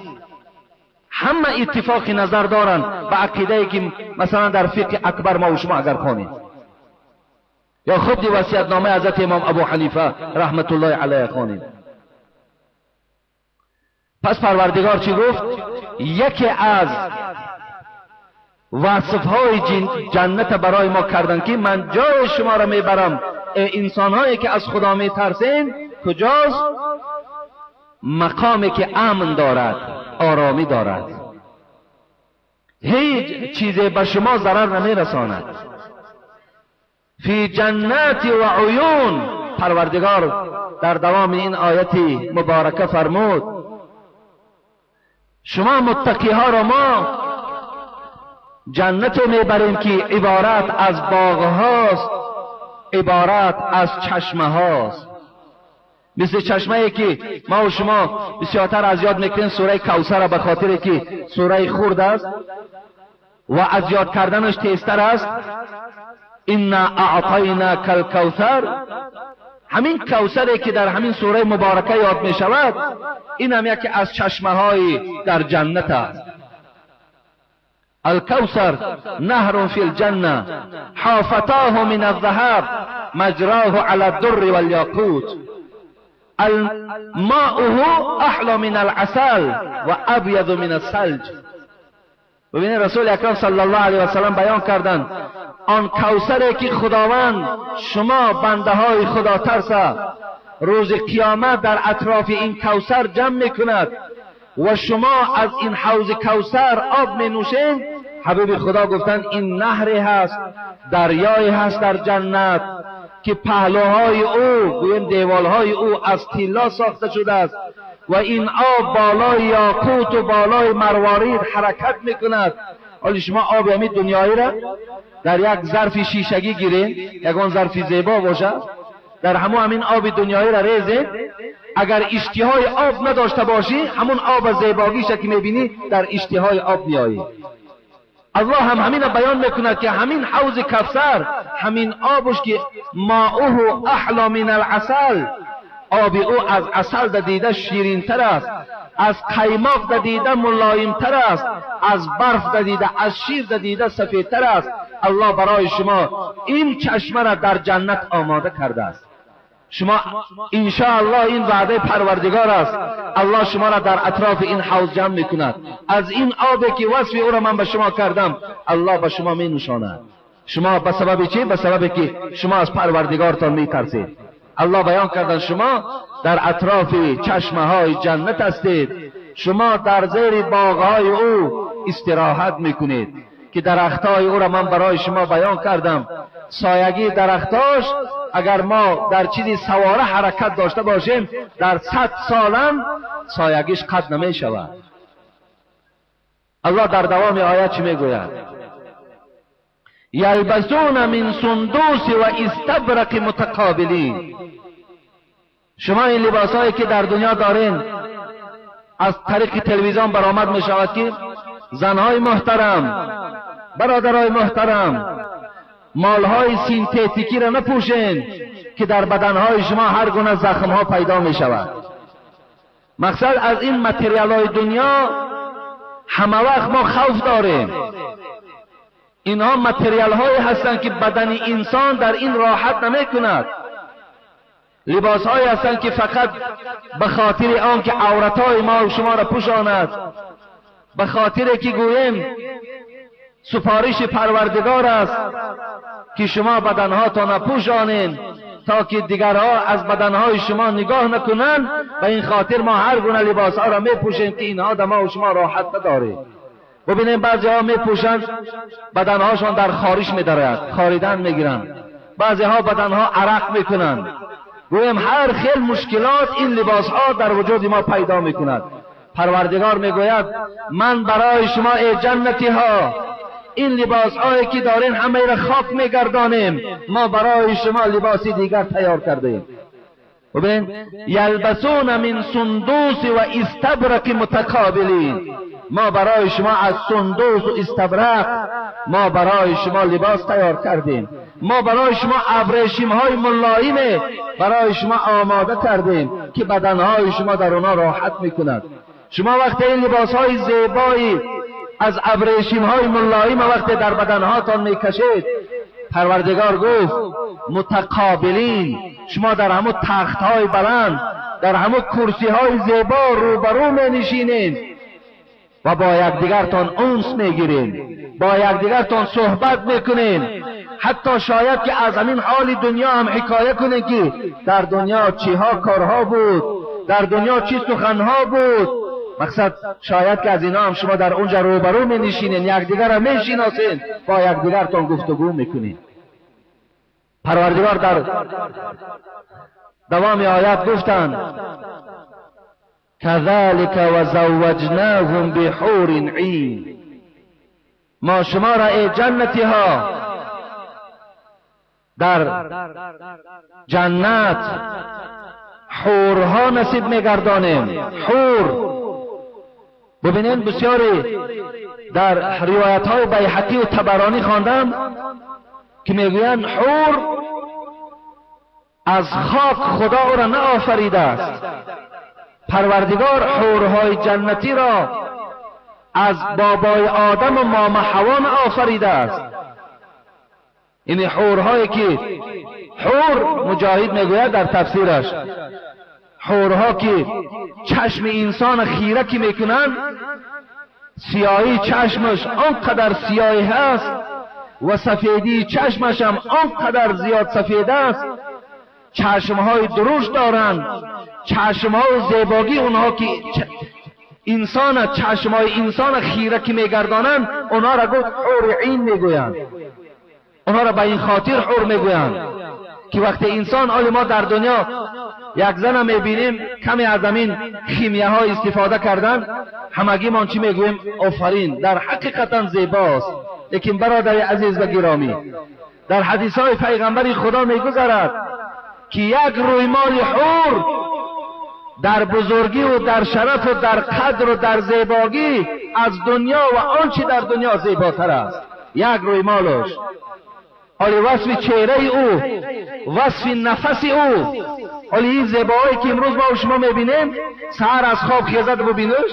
[SPEAKER 1] Ҳама иттифоқи назар доранд ба ақидае ки масалан дар фиқҳи акбар мо ва шумо агар хонем ё худи васиятномаи ҳазрати имом Абу Ҳанифа раҳматуллоҳи алайҳ хонем. Пас Парвардигор чӣ гуфт? Яке аз васфҳои ҷаннат барои мо карданд ки ман ҷои шуморо мебарам, эй инсонҳое ки аз Худо метарсен, куҷост? مقامی که امن دارد، آرامی دارد، هیچ چیزی به شما ضرر نمیرساند. فی جنات و عیون، پروردگار در دوام این آیت مبارکه فرمود شما متقی ها را ما جنت میبریم که عبارت از باغ هاست، عبارت از چشمه هاست. مثل چشمه ای که ما و شما بسیارتر از یاد میکنیم سوره کوثر، به خاطر که سوره خرد است و از یاد کردنش تیزتر است. انا اعطیناک الکوثر، همین کوثری که در همین سوره مبارکه یاد می شود، این هم یکی از چشمه های در جنت است. الکوثر نهر فی الجنه حافتاه من الذهب مجراه علی الدر والیاقوت ماؤه احلى من العسل و ابیض من الثلج. ببینید رسول اکرم صلی الله علیه و سلم بیان کردند آن کوثری که خداوند شما بنده های خدا ترسه روز قیامت در اطراف این کوثر جمع میکند و شما از این حوض کوثر آب می نوشین. حبیب خدا گفتند این نهری هست، دریایی هست در جنت که پهلوهای او، گوییم دیوالهای او از طلا ساخته شده است و این آب بالای یاقوت و بالای مروارید حرکت میکند. حالا شما آب همین دنیایی را در یک ظرف شیشگی گیرین، یگان ظرف زیبا باشه، در همون همین آب دنیایی را ریزین، اگر اشتهای آب نداشته باشی همون آب زیباگیش که میبینی در اشتهای آب میایی. الله هم همین بیان میکند که همین حوض کوثر، همین آبش که ماؤه احلى من العسل، آب او از عسل دیده شیرینتر است، از قیماق دیده ملایمتر است، از برف دیده، از شیر دیده سفیدتر است. الله برای شما این چشمه را در جنت آماده کرده است. شما انشاءالله این وعده پروردگار است، الله شما را در اطراف این حوض جمع میکند. از این آبی که وصف او را من به شما کردم، الله به شما می نوشاند. شما به سبب چی؟ به سبب که شما از پروردگارتان میترسید. الله بیان کردن شما در اطراف چشمه های جنت هستید، شما در زیر باغ های او استراحت میکنید که درختای او را من برای شما بیان کردم. سایگی درختاش اگر ما در چیزی سواره حرکت داشته باشیم در 100 سالم سایگیش قطع نمی شود. الله در دوام آیت چی میگوید؟ یلبسون من سندوس و استبرق متقابلین. شما این لباس هایی که در دنیا دارین از طریق تلویزیون برآمد می شود که زنهای محترم، برادرای محترم، مالهای سینتتیکی را نپوشین که در بدنهای شما هر گونه زخمها پیدا می شود. مقصد از این متریال های دنیا همه وقت ما خوف داریم. اینها متریال هایی هستند که بدن انسان در این راحت نمی کند. لباس هایی هستند که فقط به خاطر آن که عورت های ما و شما را پوشاند، به خاطر که گوییم سفارش پروردگار است که شما بدنهاتان پوشانین تا که دیگرها از بدنهای شما نگاه نکنند. به این خاطر ما هر گونه لباس ها را می پوشیم که اینها در ما و شما راحت نداریم. ببینیم بعضی ها می پوشند بدنهاشان در خارش می دارد، خاریدن می گیرند. بعضی ها بدنها عرق می کنند. گویم هر خیل مشکلات این لباس ها در وجود ما پیدا می کند. پروردگار می گوید من برای شما ای جنتی ها این لباس هایی که دارین همه را خاک می گردانیم، ما برای شما لباس دیگر تیار کرده ایم. ببین یلبسون من سندوس و استبرق متقابلین. ما برای شما از سندوس و استبرق ما برای شما لباس تیار کردیم. ما برای شما ابریشم های ملایم برای شما آماده کردیم که بدنهای شما در آنها راحت میکند. شما وقتی این لباس های زیبایی از ابریشم های ملایم وقتی در بدنهاتان میکشید، پروردگار گفت متقابلین، شما در همون تخت های بلند، در همون کرسی های زیبا روبرو می نشینین و با یکدیگرتان انس میگیرین، با یکدیگرتان صحبت میکنین. حتی شاید که از همین حال دنیا هم حکایه کنین که در دنیا چیها کارها بود، در دنیا چی سخنها بود. مقصد شاید که از اینا هم شما در اونجا روبرو می نشینین، یکدیگر را می شناسین، با یکدیگرتان گفتگو میکنین. پروردگار در دوام آیات گفتند کذلک وزوجناهم بحور عین. ما شما را ای جنتی ها در جنت حورها نصیب میگردانیم. حور ببینین، بسیاری در روایت های بیهقی و طبرانی خواندم که میگویند حور از خاک خدا او را نآفریده است. پروردگار حورهای جنتی را از بابای آدم و ماما حوا آفریده است. این حورهایی که حور مجاهد میگوید در تفسیرش، حورها که چشم انسان خیره که میکنند، سیاهی چشمش آنقدر سیاهی هست و سفیدی چشمش هم آنقدر زیاد سفید است، چشمهای درشت دارند، چشمهای زیباگی اونها که انسان چشمهای انسان خیره که میگردانند، اونها را گفت حور عین میگویند. اونها را به این خاطر حور میگویند که وقتی انسان، حال ما در دنیا یک زن میبینیم کمی از همین خیمیه ها استفاده کردن، همگی ما چی میگوییم؟ آفرین، در حقیقتا زیباست. لیکن برادر عزیز و گرامی، در حدیث های پیغمبری خدا میگذرد که یک رویمال حور در بزرگی و در شرف و در قدر و در زیباگی از دنیا و آنچه در دنیا زیباتر است. یک رویمالش، حالی وصف چهره او، وصف نفس او، حالی این زیبایی که امروز ما و شما میبینیم، سحر از خواب خیزد ببینش،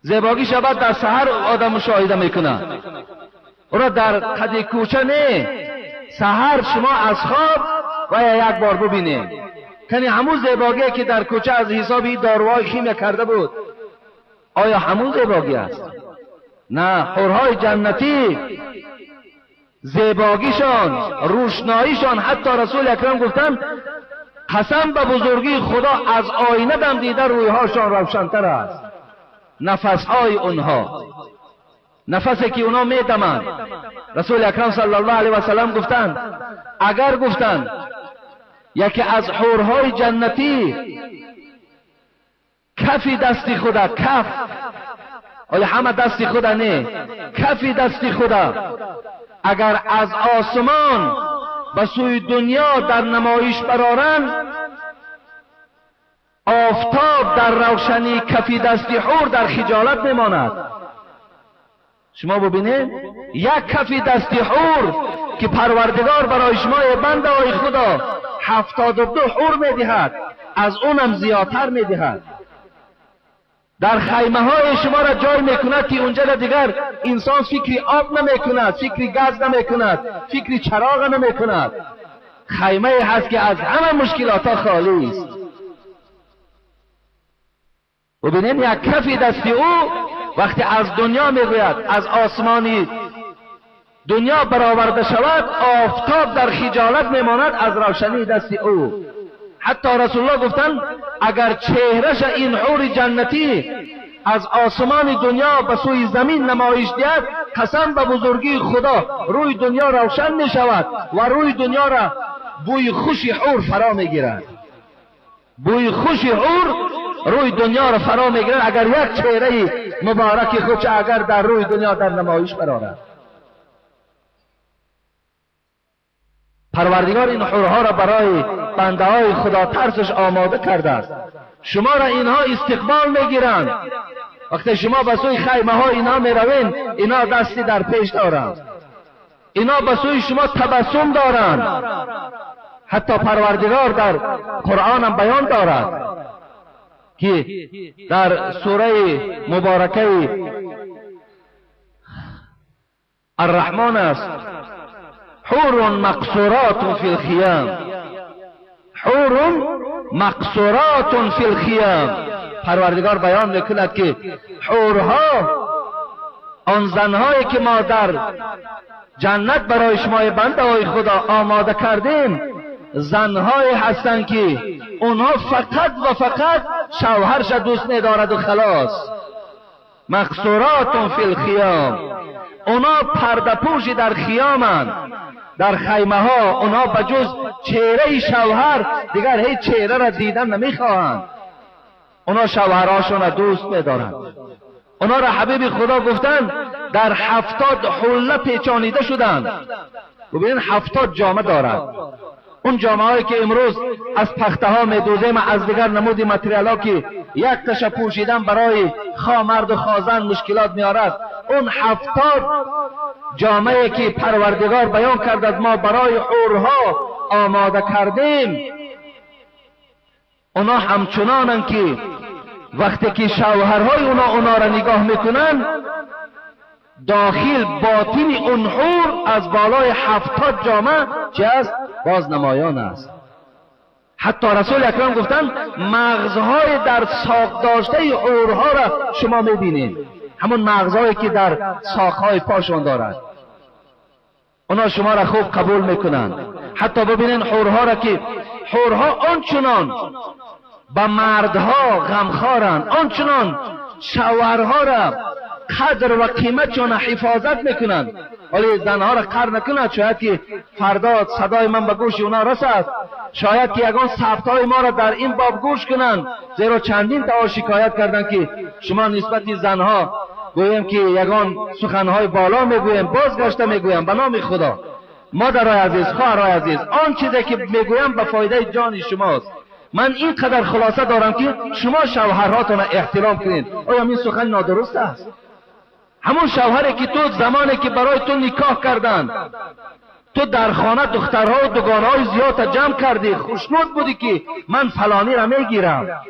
[SPEAKER 1] زیباگی شبد در سحر آدم مشاهده میکنه، او را در قد کوچه نه، سحر شما از خواب و یک بار ببینید. کنی همون زیباگی که در کوچه از حساب داروهای خیمه کرده بود، آیا همون زیباگی است؟ نه، حورهای جنتی زیباگیشان، روشناییشان، حتی رسول اکرم گفتن قسم به بزرگی خدا از آینه دم دیده رویهاشان روشنتر است. نفسهای اونها، نفسی که اونا میدمند، رسول اکرم صلی الله علیه و سلم گفتند اگر گفتند یکی از حورهای جنتی کفی دستی خدا، کف، ولی همه دستی خدا نه، کفی دستی خدا اگر از آسمان به سوی دنیا در نمایش برارند، آفتاب در روشنی کفی دستی حور در خجالت میماند. شما ببینید یک کفی دستی حور که پروردگار برای شما بنده های خدا 72 حور میدهد، از اونم زیادتر میدهد. در خیمه های شما را جای میکند که اونجا دیگر انسان فکری آب نمیکند، فکری گاز نمیکند، فکری چراغ نمیکند. خیمه هست که از همه مشکلات خالی است. ببینید یک کفی دستی او وقتی از دنیا میگوید از آسمانی دنیا برآورده شود، آفتاب در خجالت میماند از روشنی دست او. حتی رسول الله گفتند اگر چهرش این حور جنتی از آسمان دنیا به سوی زمین نمایش دهد، قسم به بزرگی خدا روی دنیا روشن می شود و روی دنیا را بوی خوش حور فرا می گیرد. بوی خوش حور روی دنیا را فرا می گیرد اگر یک چهره مبارک خود اگر در روی دنیا در نمایش برآرد. پروردگار این حورها را برای بنده های خدا ترسش آماده کرده است. شما را اینها استقبال میگیرند. وقتی شما به سوی خیمه های اینها میروین، اینا دستی در پیش دارند، اینا به سوی شما تبسم دارند. حتی پروردگار در قرآن هم بیان دارد که در سوره مبارکه الرحمن است: حور مقصورات فی الخیام، حور مقصورات فی الخیام. پروردگار بیان میکند که حورها، آن زنهایی که ما در جنت برای شما بنده های خدا آماده کردیم، زنهای هستند که اونها فقط و فقط شوهرش دوست ندارد و خلاص. مقصورات فی الخیام، اونا پرده پوشی در خیامند، در خیمه ها. اونا بجز چهره شوهر دیگر هیچ چهره را دیدن نمیخواهند. اونا شوهرهاشون را دوست میدارند. اونا را حبیب خدا گفتند در 70 حله پیچانیده شدند. ببینید 70 جامه دارند. اون جامعه هایی که امروز از پخته ها میدوزیم، از دیگر نمود متریال ها که یک تشه پوشیدن برای خواه مرد و خواه زن مشکلات میارد، اون 70 جامعه که پروردگار بیان کرد از ما برای حورها آماده کردیم، اونا همچنانند که وقتی که شوهرهای اونا را نگاه میکنن، داخل باطن اون حور از بالای 70 جامعه چه است؟ باز نمایان است. حتی رسول اکرم گفتن مغزهای در ساق داشته حورها را شما میبینید، همون مغزهایی که در ساقهای پاشان دارد. اونا شما را خوب قبول میکنند. حتی ببینین حورها را که حورها آنچنان به مردها غمخوارند، آنچنان شوهرها را قدر و قیمتشان حفاظت میکنند. ولی زنها را قدر نکنند، شاید که فردا صدای من به گوش اونا رسد، شاید که یگان ثبت‌های ما را در این باب گوش کنند، زیرا چندین تا شکایت کردند که شما نسبت زنها گویم که یگان سخنهای بالا میگویم، بازگشته میگویم. به نام خدا مادرای عزیز، خواهرای عزیز، آن چیزی که میگویم به فایده جان شماست. من اینقدر خلاصه دارم که شما شوهرهاتان را احترام کنید. آیا این سخن نادرست است؟ همون شوهری که تو زمانی که برای تو نکاح کردند، تو در خانه دخترها و دوگانه‌های زیاد جمع کردی، خوشنود بودی که من فلانی را میگیرم.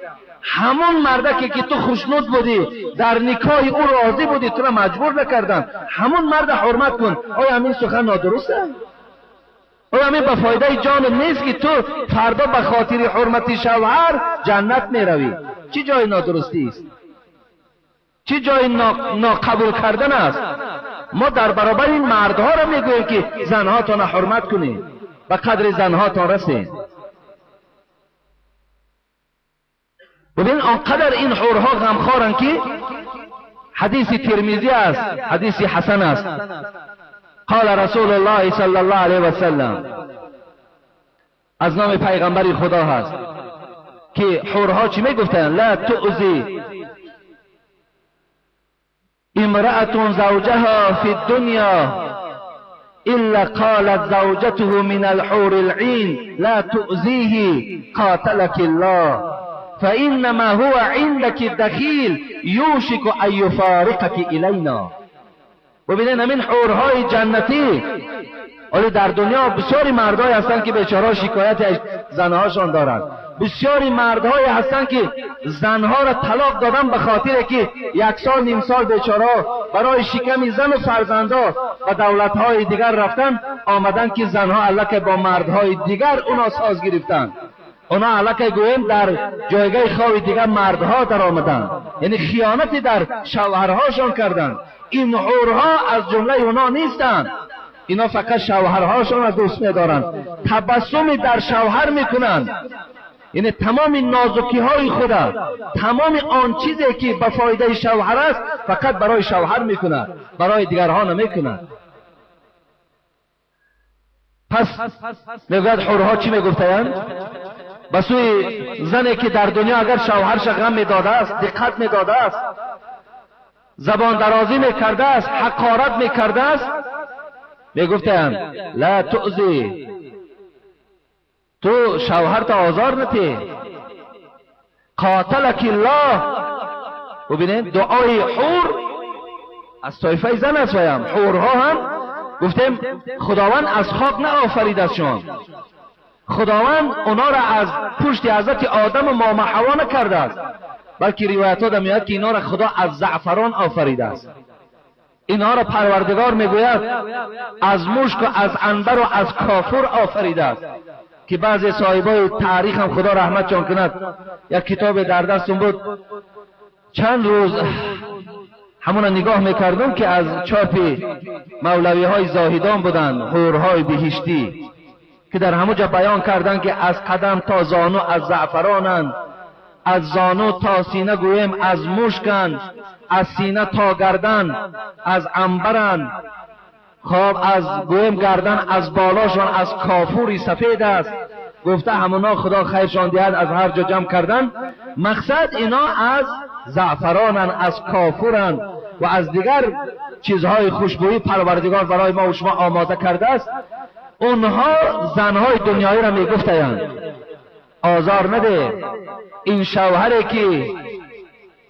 [SPEAKER 1] همون مردکی که تو خوشنود بودی، در نکاح او راضی بودی، تو را مجبور نکردن، همون مرد حرمت کن. آیا همین سخن نادرست است؟ آیا همین به فایده جان نیست که تو فردا به خاطر حرمت شوهر جنت میروی؟ چه جای نادرستی است؟ چه جای ناقبول کردن است؟ ما در برابر این مردها را میگوییم که زنهاتان حرمت کنید، به قدر زنهاتان رسید. ببین آنقدر این حورها غمخوارند که حدیث ترمذی است، حدیث حسن است. قال رسول الله صلی الله علیه و سلم، از نام پیغمبر خدا هست که حورها چی میگفتند؟ لا تؤذی امرأة زوجها في الدنيا إلا قالت زوجته من الحور العين لا تؤذيه قاتلك الله فإنما هو عندك الدخيل يوشك أن يفارقك إلينا. ببینید همین حورهای جنتی. ولی در دنیا بسیاری مردهایی هستند که بیچاره شکایت از زنهاشان دارند. بسیاری مردهایی هستند که زنها را طلاق دادن به خاطر که یک سال نیم سال بیچاره برای شکم زن و فرزندا و دولت‌های دیگر رفتن، آمدن که زنها الکه با مردهای دیگر اونا ساز گرفتن. اونا الکه گویم در جایگاه خواب دیگر مردها در آمدن، یعنی خیانتی در شوهرهاشان کردند. این حورها از جمله اونا نیستند. اینا فقط شوهرهاشان را دوست می‌دارند، تبسمی در شوهر میکنند. یعنی تمام نازکی های خدا، تمام آن چیزی که به فایده شوهر است فقط برای شوهر میکند، برای دیگرها نمیکند. پس میگوید حورها چی میگفتند؟ به سوی زنی که در دنیا اگر شوهرش غم میداده است، دقت میداده است، زبان درازی میکرده است، حقارت میکرده است، میگفتند لا تؤذی، تو شوهرت آزار نتی، قاتلک الله. ببینید دعای حور از طایفه زن است. ویم حورها هم گفتیم خداوند از خاک نه شما، خداوند اونا را از پشت حضرت آدم و ماما حوا نکرده است، بلکه روایت ها میاد که اینا را خدا از زعفران آفریده است. اینها را پروردگار میگوید از مشک و از عنبر و از کافور آفریده است، که بعضی صاحبای تاریخ هم خدا رحمت جان کند، یک کتاب در دستم بود، چند روز همون نگاه میکردم که از چاپ مولوی های زاهدان بودند، حورهای بهشتی. که در همونجا بیان کردن که از قدم تا زانو از زعفرانند، از زانو تا سینه گویم از مشکند، از سینه تا گردن از عنبرند، خب از گویم گردن از بالاشان از کافوری سفید است. گفته همونا خدا خیرشان دهد از هر جا جمع کردن. مقصد اینا از زعفرانند، از کافورند و از دیگر چیزهای خوشبویی پروردگار برای ما و شما آماده کرده است. اونها زنهای دنیایی را میگفتند آزار نده این شوهری که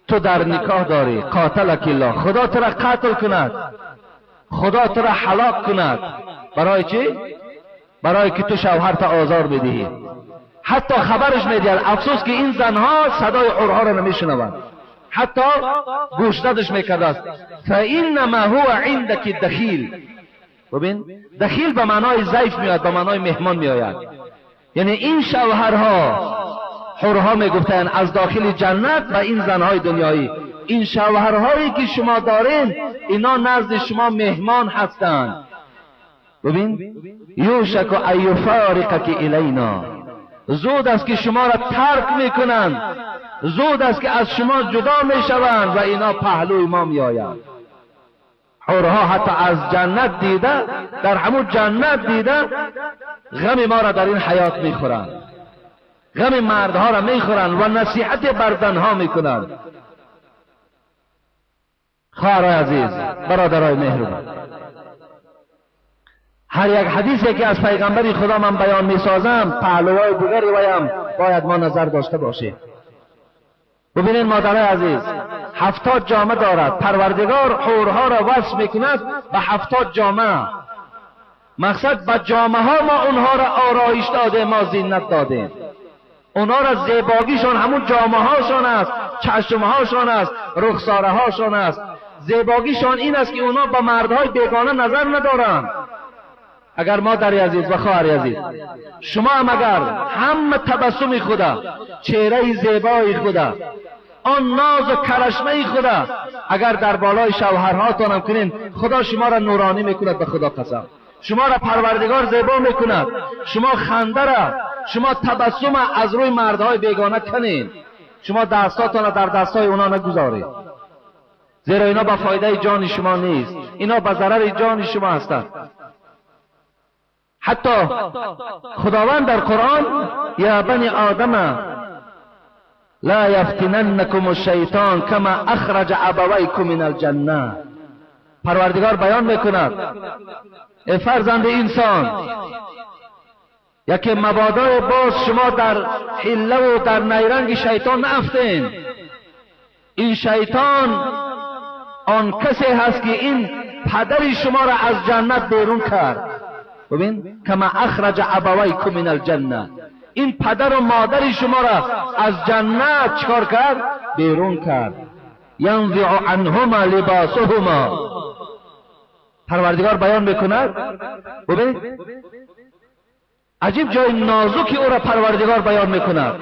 [SPEAKER 1] تو در نکاح داری، قاتلک الله، خدا تو را قتل کند، خدا تو را هلاک کند. برای چی؟ برای که تو شوهر تا آزار بدهی. حتی خبرش میدهد. افسوس که این زنها صدای حورها را نمیشنوند، حتی گوشزدش میکرده است. فانما هو عندك دخیل. ببین دخیل به معنای ضیف میاد، به معنای مهمان میآید. یعنی این شوهرها، حورها میگفتند از داخل جنت و این زنهای دنیایی، این شوهرهایی که شما دارین اینا نزد شما مهمان هستند. ببین یوشک ان یفارقک الینا، زود است که شما را ترک میکنند، زود است که از شما جدا میشوند و اینا پهلوی ما میآیند. حورها حتی از جنت دیده، در همون جنت دیده، غم ما را در این حیات میخورند، غم مردها را میخورند و نصیحت بر زنها میکنند. خواهرای عزیز، برادرای مهربان، هر یک حدیثی که از پیغمبر خدا من بیان میسازم پهلوهای دیگری ویم باید ما نظر داشته باشیم. ببینید مادرای عزیز، 70 جامه دارد پروردگار، حورها را وصف میکند به 70 جامه. مقصد به جامه ها ما اونها را آرایش داده، ما زینت دادیم اونها را. زیباگیشان همون جامه هاشان است، چشم هاشان است، رخساره هاشان است. زیباگیشان این است که اونها با مردهای بیگانه نظر ندارند. اگر مادر عزیز و خواهر عزیز، شما هم اگر همه تبسم خدا، چهره زیبای خدا، آن ناز و کرشمه خدا اگر در بالای شوهرهاتان هم کنین، خدا شما را نورانی میکند. به خدا قسم، شما را پروردگار زیبا میکند. شما خنده را، شما تبسم از روی مردهای بیگانه کنین. شما دستاتان را در دستای اونا نگذارید، زیرا اینا به فایده جان شما نیست، اینا به ضرر جان شما هستند. حتی خداوند در قرآن یا بنی آدم لا یفتننکم الشیطان کما اخرج ابویکم من الجنه. پروردگار بیان میکند ای فرزند انسان، یکی مبادای باز شما در حیله و در نیرنگ شیطان نافتین. این شیطان آن کسی هست که این پدر شما را از جنت بیرون کرد. ببین کما اخرج ابویکم من الجنه، این پدر و مادر شما را از جنت چکار کرد؟ بیرون کرد. ینزع عنهما لباسهما. پروردگار بیان میکند. ببین عجیب جای نازکی او را پروردگار بیان میکند.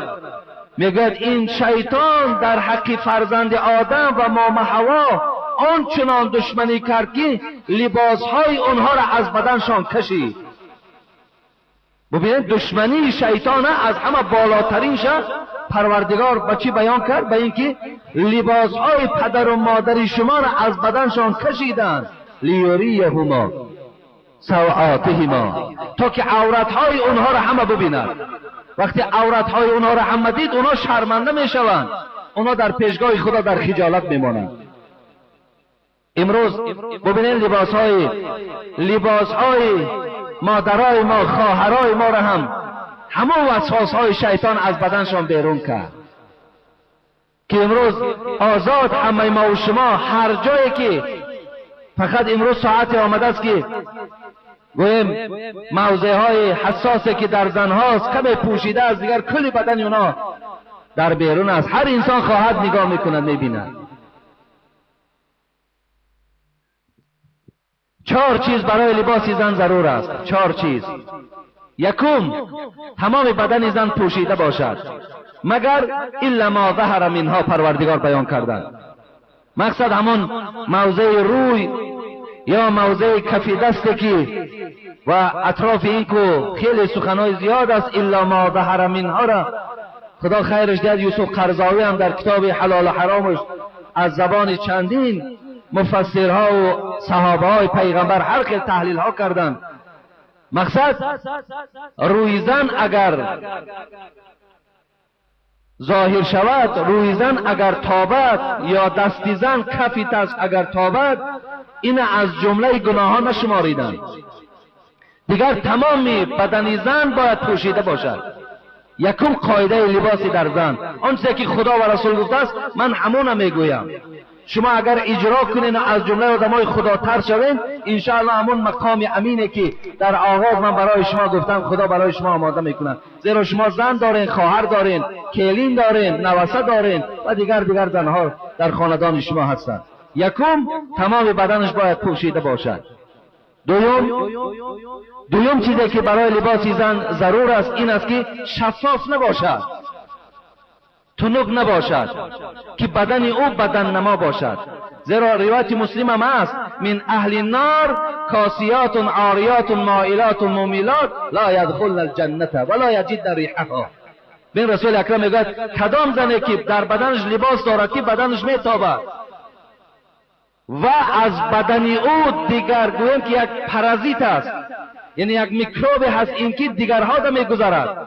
[SPEAKER 1] میگوید این شیطان در حق فرزند آدم و مام حوا آنچنان دشمنی کرد که لباسهای آنها را از بدنشان کشید. ببینید دشمنی شیطان از همه بالاترین شد. پروردگار به چی بیان کرد؟ به اینکه لباسهای پدر و مادر شما را از بدنشان کشیدند. لیوریهما سوآتهما، تا که عورتهای اونها را همه ببیند. وقتی عورتهای اونها را همه دید، اونها شرمنده میشوند، اونها در پیشگاه خدا در خجالت میمانند. امروز ببینید لباسهای مادرای ما، خواهرای ما را هم همون وسواسهای شیطان از بدنشان بیرون کرد که امروز آزاد همه ما و شما هر جایی که فقط امروز ساعت آمده است که گویم موضع های حساسی که در زنهاست کمی پوشیده از دیگر کل بدن اونا در بیرون است. هر انسان خواهد نگاه میکند، میبیند. 4 چیز برای لباس زن ضرور است. 4 چیز. یکم، تمام بدن زن پوشیده باشد، مگر الا ما ظهر منها، پروردگار بیان کردند. مقصد همون موضع روی یا موضع کف دست که و اطراف این کو خیلی سخنهای زیاد است، الا ما ظهر منها را خدا خیرش دهد. یوسف قرضاوی هم در کتاب حلال و حرامش از زبان چندین مفسرها و صحابه های پیغمبر هر خیل تحلیل ها کردند. مقصد روی زن اگر ظاهر شود، روی زن اگر تابد یا دستی زن کفی دست اگر تابد، این از جمله گناه ها نشماریدند. دیگر تمام بدن زن باید پوشیده باشد. یکم قاعده لباسی در زن، آنچه که خدا و رسول گفته است من همون میگویم. شما اگر اجرا کنین و از جمله آدمای خدا تر شوین، انشاءالله همون مقام امینه که در آغاز من برای شما گفتم خدا برای شما آماده میکنه. زیرا شما زن دارین، خواهر دارین، کلین دارین، نواسه دارین و دیگر زنها در خاندان شما هستند. یکم تمام بدنش باید پوشیده باشد. دوم چیزی که برای لباس زن ضرور است این است که شفاف نباشد، تنک نباشد، که بدن او بدن نما باشد. زیرا روایت مسلم هم است، من اهل النار کاسیات عاریات مائلات ممیلات لا یدخلن الجنة ولا یجدن ریحها. بین رسول اکرم میگوید کدام زنی که در بدنش لباس دارد که بدنش میتابد و از بدن او دیگر گویم که یک پرازیت است، یعنی یک میکروب هست این که دیگرها را میگذرد.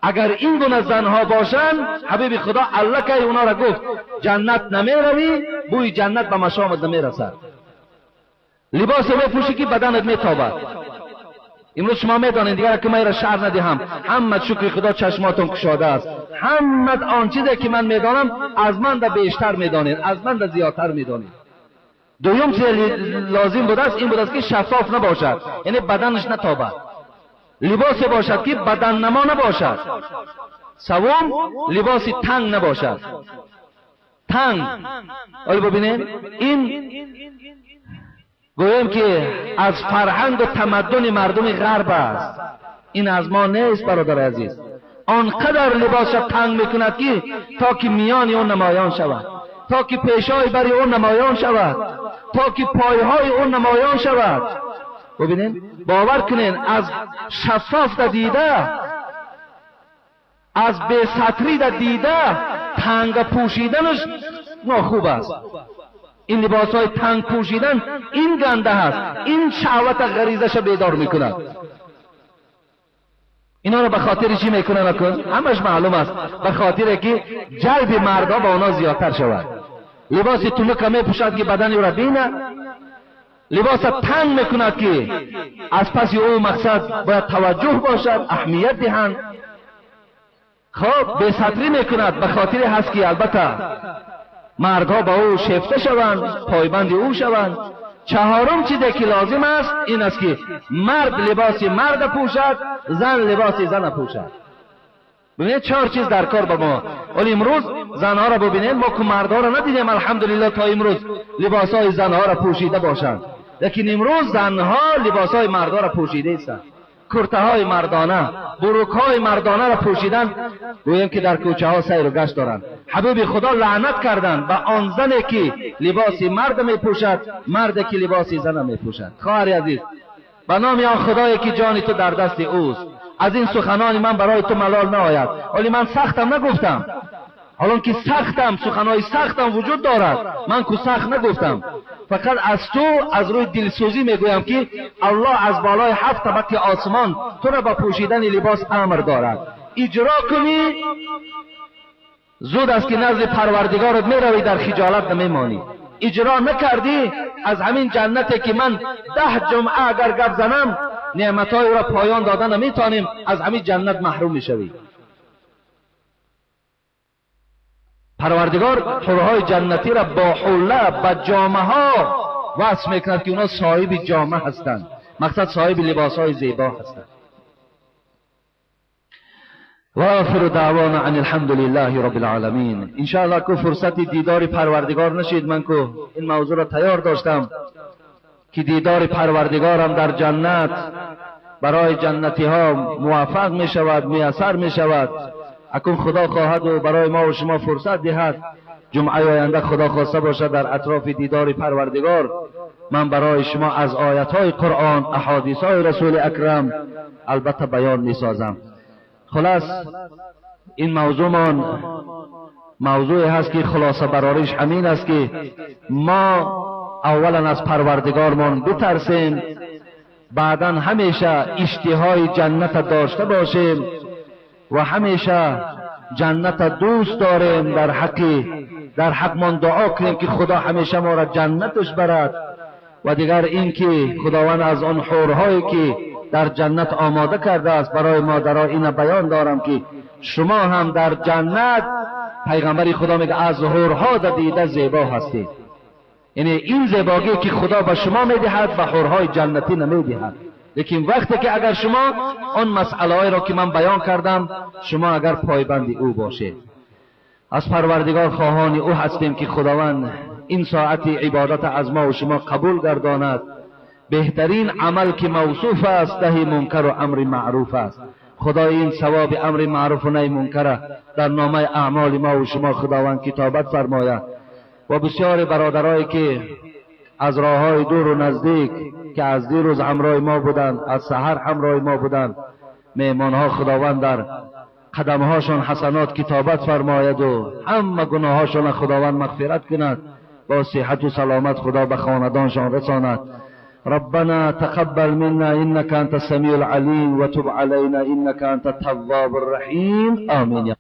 [SPEAKER 1] اگر این گونه زنها باشند، حبیب خدا الله که اونا را گفت جنت نمیروی، بوی جنت به مشامت نمیرسد. لباس میپوشی که بدنت میتابد. امروز شما میدانید دیگر که من را شعر ندهم، همه شکر خدا چشماتون کشاده است. همه آن چیزی که من میدانم از من ده بیشتر میدانید، از من ده زیادتر میدانید. دوم چیز لازم بوده است این بوده است که شفاف نباشد، یعنی بدنش نتابد، لباس باشد که بدن نما نباشد. سوم لباس تنگ نباشد. تنگ حالا ببینید، این گویم که از فرهنگ و تمدن مردم غرب است، این از ما نیست برادر عزیز. آنقدر لباس تنگ میکند که تا که میان او نمایان شود، تا که پیشای بری او نمایان شود، تا که پایهای او نمایان شود. ببینید، باور کنین از شفاف در دیده، از بی ستری در دیده، تنگ پوشیدنش ناخوب است. این لباس های تنگ پوشیدن این گنده هست، این شهوت غریزش بیدار میکند. اینا رو به خاطر چی میکنن؟ همش معلوم است، به خاطر که جلب مردا به اونا زیادتر شود. لباس تنک میپوشد که بدن او را بینه، لباس تنگ میکند که از پس او مقصد باید توجه باشد، اهمیت دهند. خب بی ستری میکند به خاطر هست که البته مردها با او شیفته شوند، پایبند او شوند. چهارم چیزی که لازم است این است که مرد لباس مرد پوشد، زن لباس زن پوشد. ببینید چهار چیز در کار با ما. ولی امروز زنها را ببینید، ما که مردها را ندیدیم الحمدلله تا امروز لباسهای زنها را پوشیده باشند، لیکن امروز زنها لباسهای مردها را پوشیده هستند. کرته های مردانه، بروک های مردانه را پوشیدن، گوییم که در کوچه ها سیر و گشت دارند. حبیب خدا لعنت کردند به آن زنی که لباس مرد می پوشد، مرد که لباس زن می پوشد. خواهر عزیز، به نام آن خدایی که جان تو در دست اوست، از این سخنان من برای تو ملال نآید. ولی من سختم نگفتم، حالا که سختم، سخنهای سختم وجود دارد، من که سخت نگفتم، فقط از تو از روی دلسوزی میگویم که الله از بالای 7 طبق آسمان تو را با پوشیدن لباس امر دارد. اجرا کنی، زود است که نزد پروردگارت میروی، در خجالت نمیمانی. اجرا نکردی، از همین جنتی که من 10 جمعه اگر گپ زنم نعمتهای را پایان دادن نمیتونیم، از همین جنت محروم میشوی. پروردگار حورهای جنتی را با حله، با جامه ها وصف میکند که اونا صاحب جامه هستند، مقصد صاحب لباس های زیبا هستند. و آخر دعوانا ان الحمد لله رب العالمین. انشاءالله که فرصت دیدار پروردگار نشید، من که این موضوع را تیار داشتم که دیدار پروردگارم در جنت برای جنتی ها موفق می شود، میسر می شود. اکنون خدا خواهد و برای ما و شما فرصت دهد، جمعه آینده خدا خواسته باشد در اطراف دیدار پروردگار من برای شما از آیت قرآن، احادیث های رسول اکرم البته بیان میسازم. خلاص این موضوع موضوعی هست که خلاصه براریش همین است که ما اولا از پروردگارمان بترسیم، بعدا همیشه اشتهای جنت داشته باشیم و همیشه جنت دوست داریم، در حقمان دعا کنیم که خدا همیشه ما را جنتش برد. و دیگر اینکه خداوند از آن حورهایی که در جنت آماده کرده است برای ما در این بیان دارم که شما هم در جنت، پیغمبر خدا میگه از حورها در دیده زیبا هستید. یعنی این زیبایی که خدا به شما میدهد به حورهای جنتی نمیدهد. لیکن وقتی که اگر شما آن مسئله را که من بیان کردم، شما اگر پایبند او باشید، از پروردگار خواهان او هستیم که خداوند این ساعت عبادت از ما و شما قبول گرداند. بهترین عمل که موصوف است نهی منکر و امر معروف است. خدا این ثواب امر معروف و نهی منکر در نامه اعمال ما و شما خداوند کتابت فرماید. و بسیار برادرایی که از راههای دور و نزدیک که از دیروز همراه ما بودند، از سحر همراه ما بودند، مهمانها خداوند در قدمهاشان حسنات کتابت فرماید و همه گناهاشان خداوند مغفرت کند، با صحت و سلامت خدا به خاندانشان رساند. ربنا تقبل منا انك انت السميع العليم وتب علينا انك انت التواب الرحيم. آمين.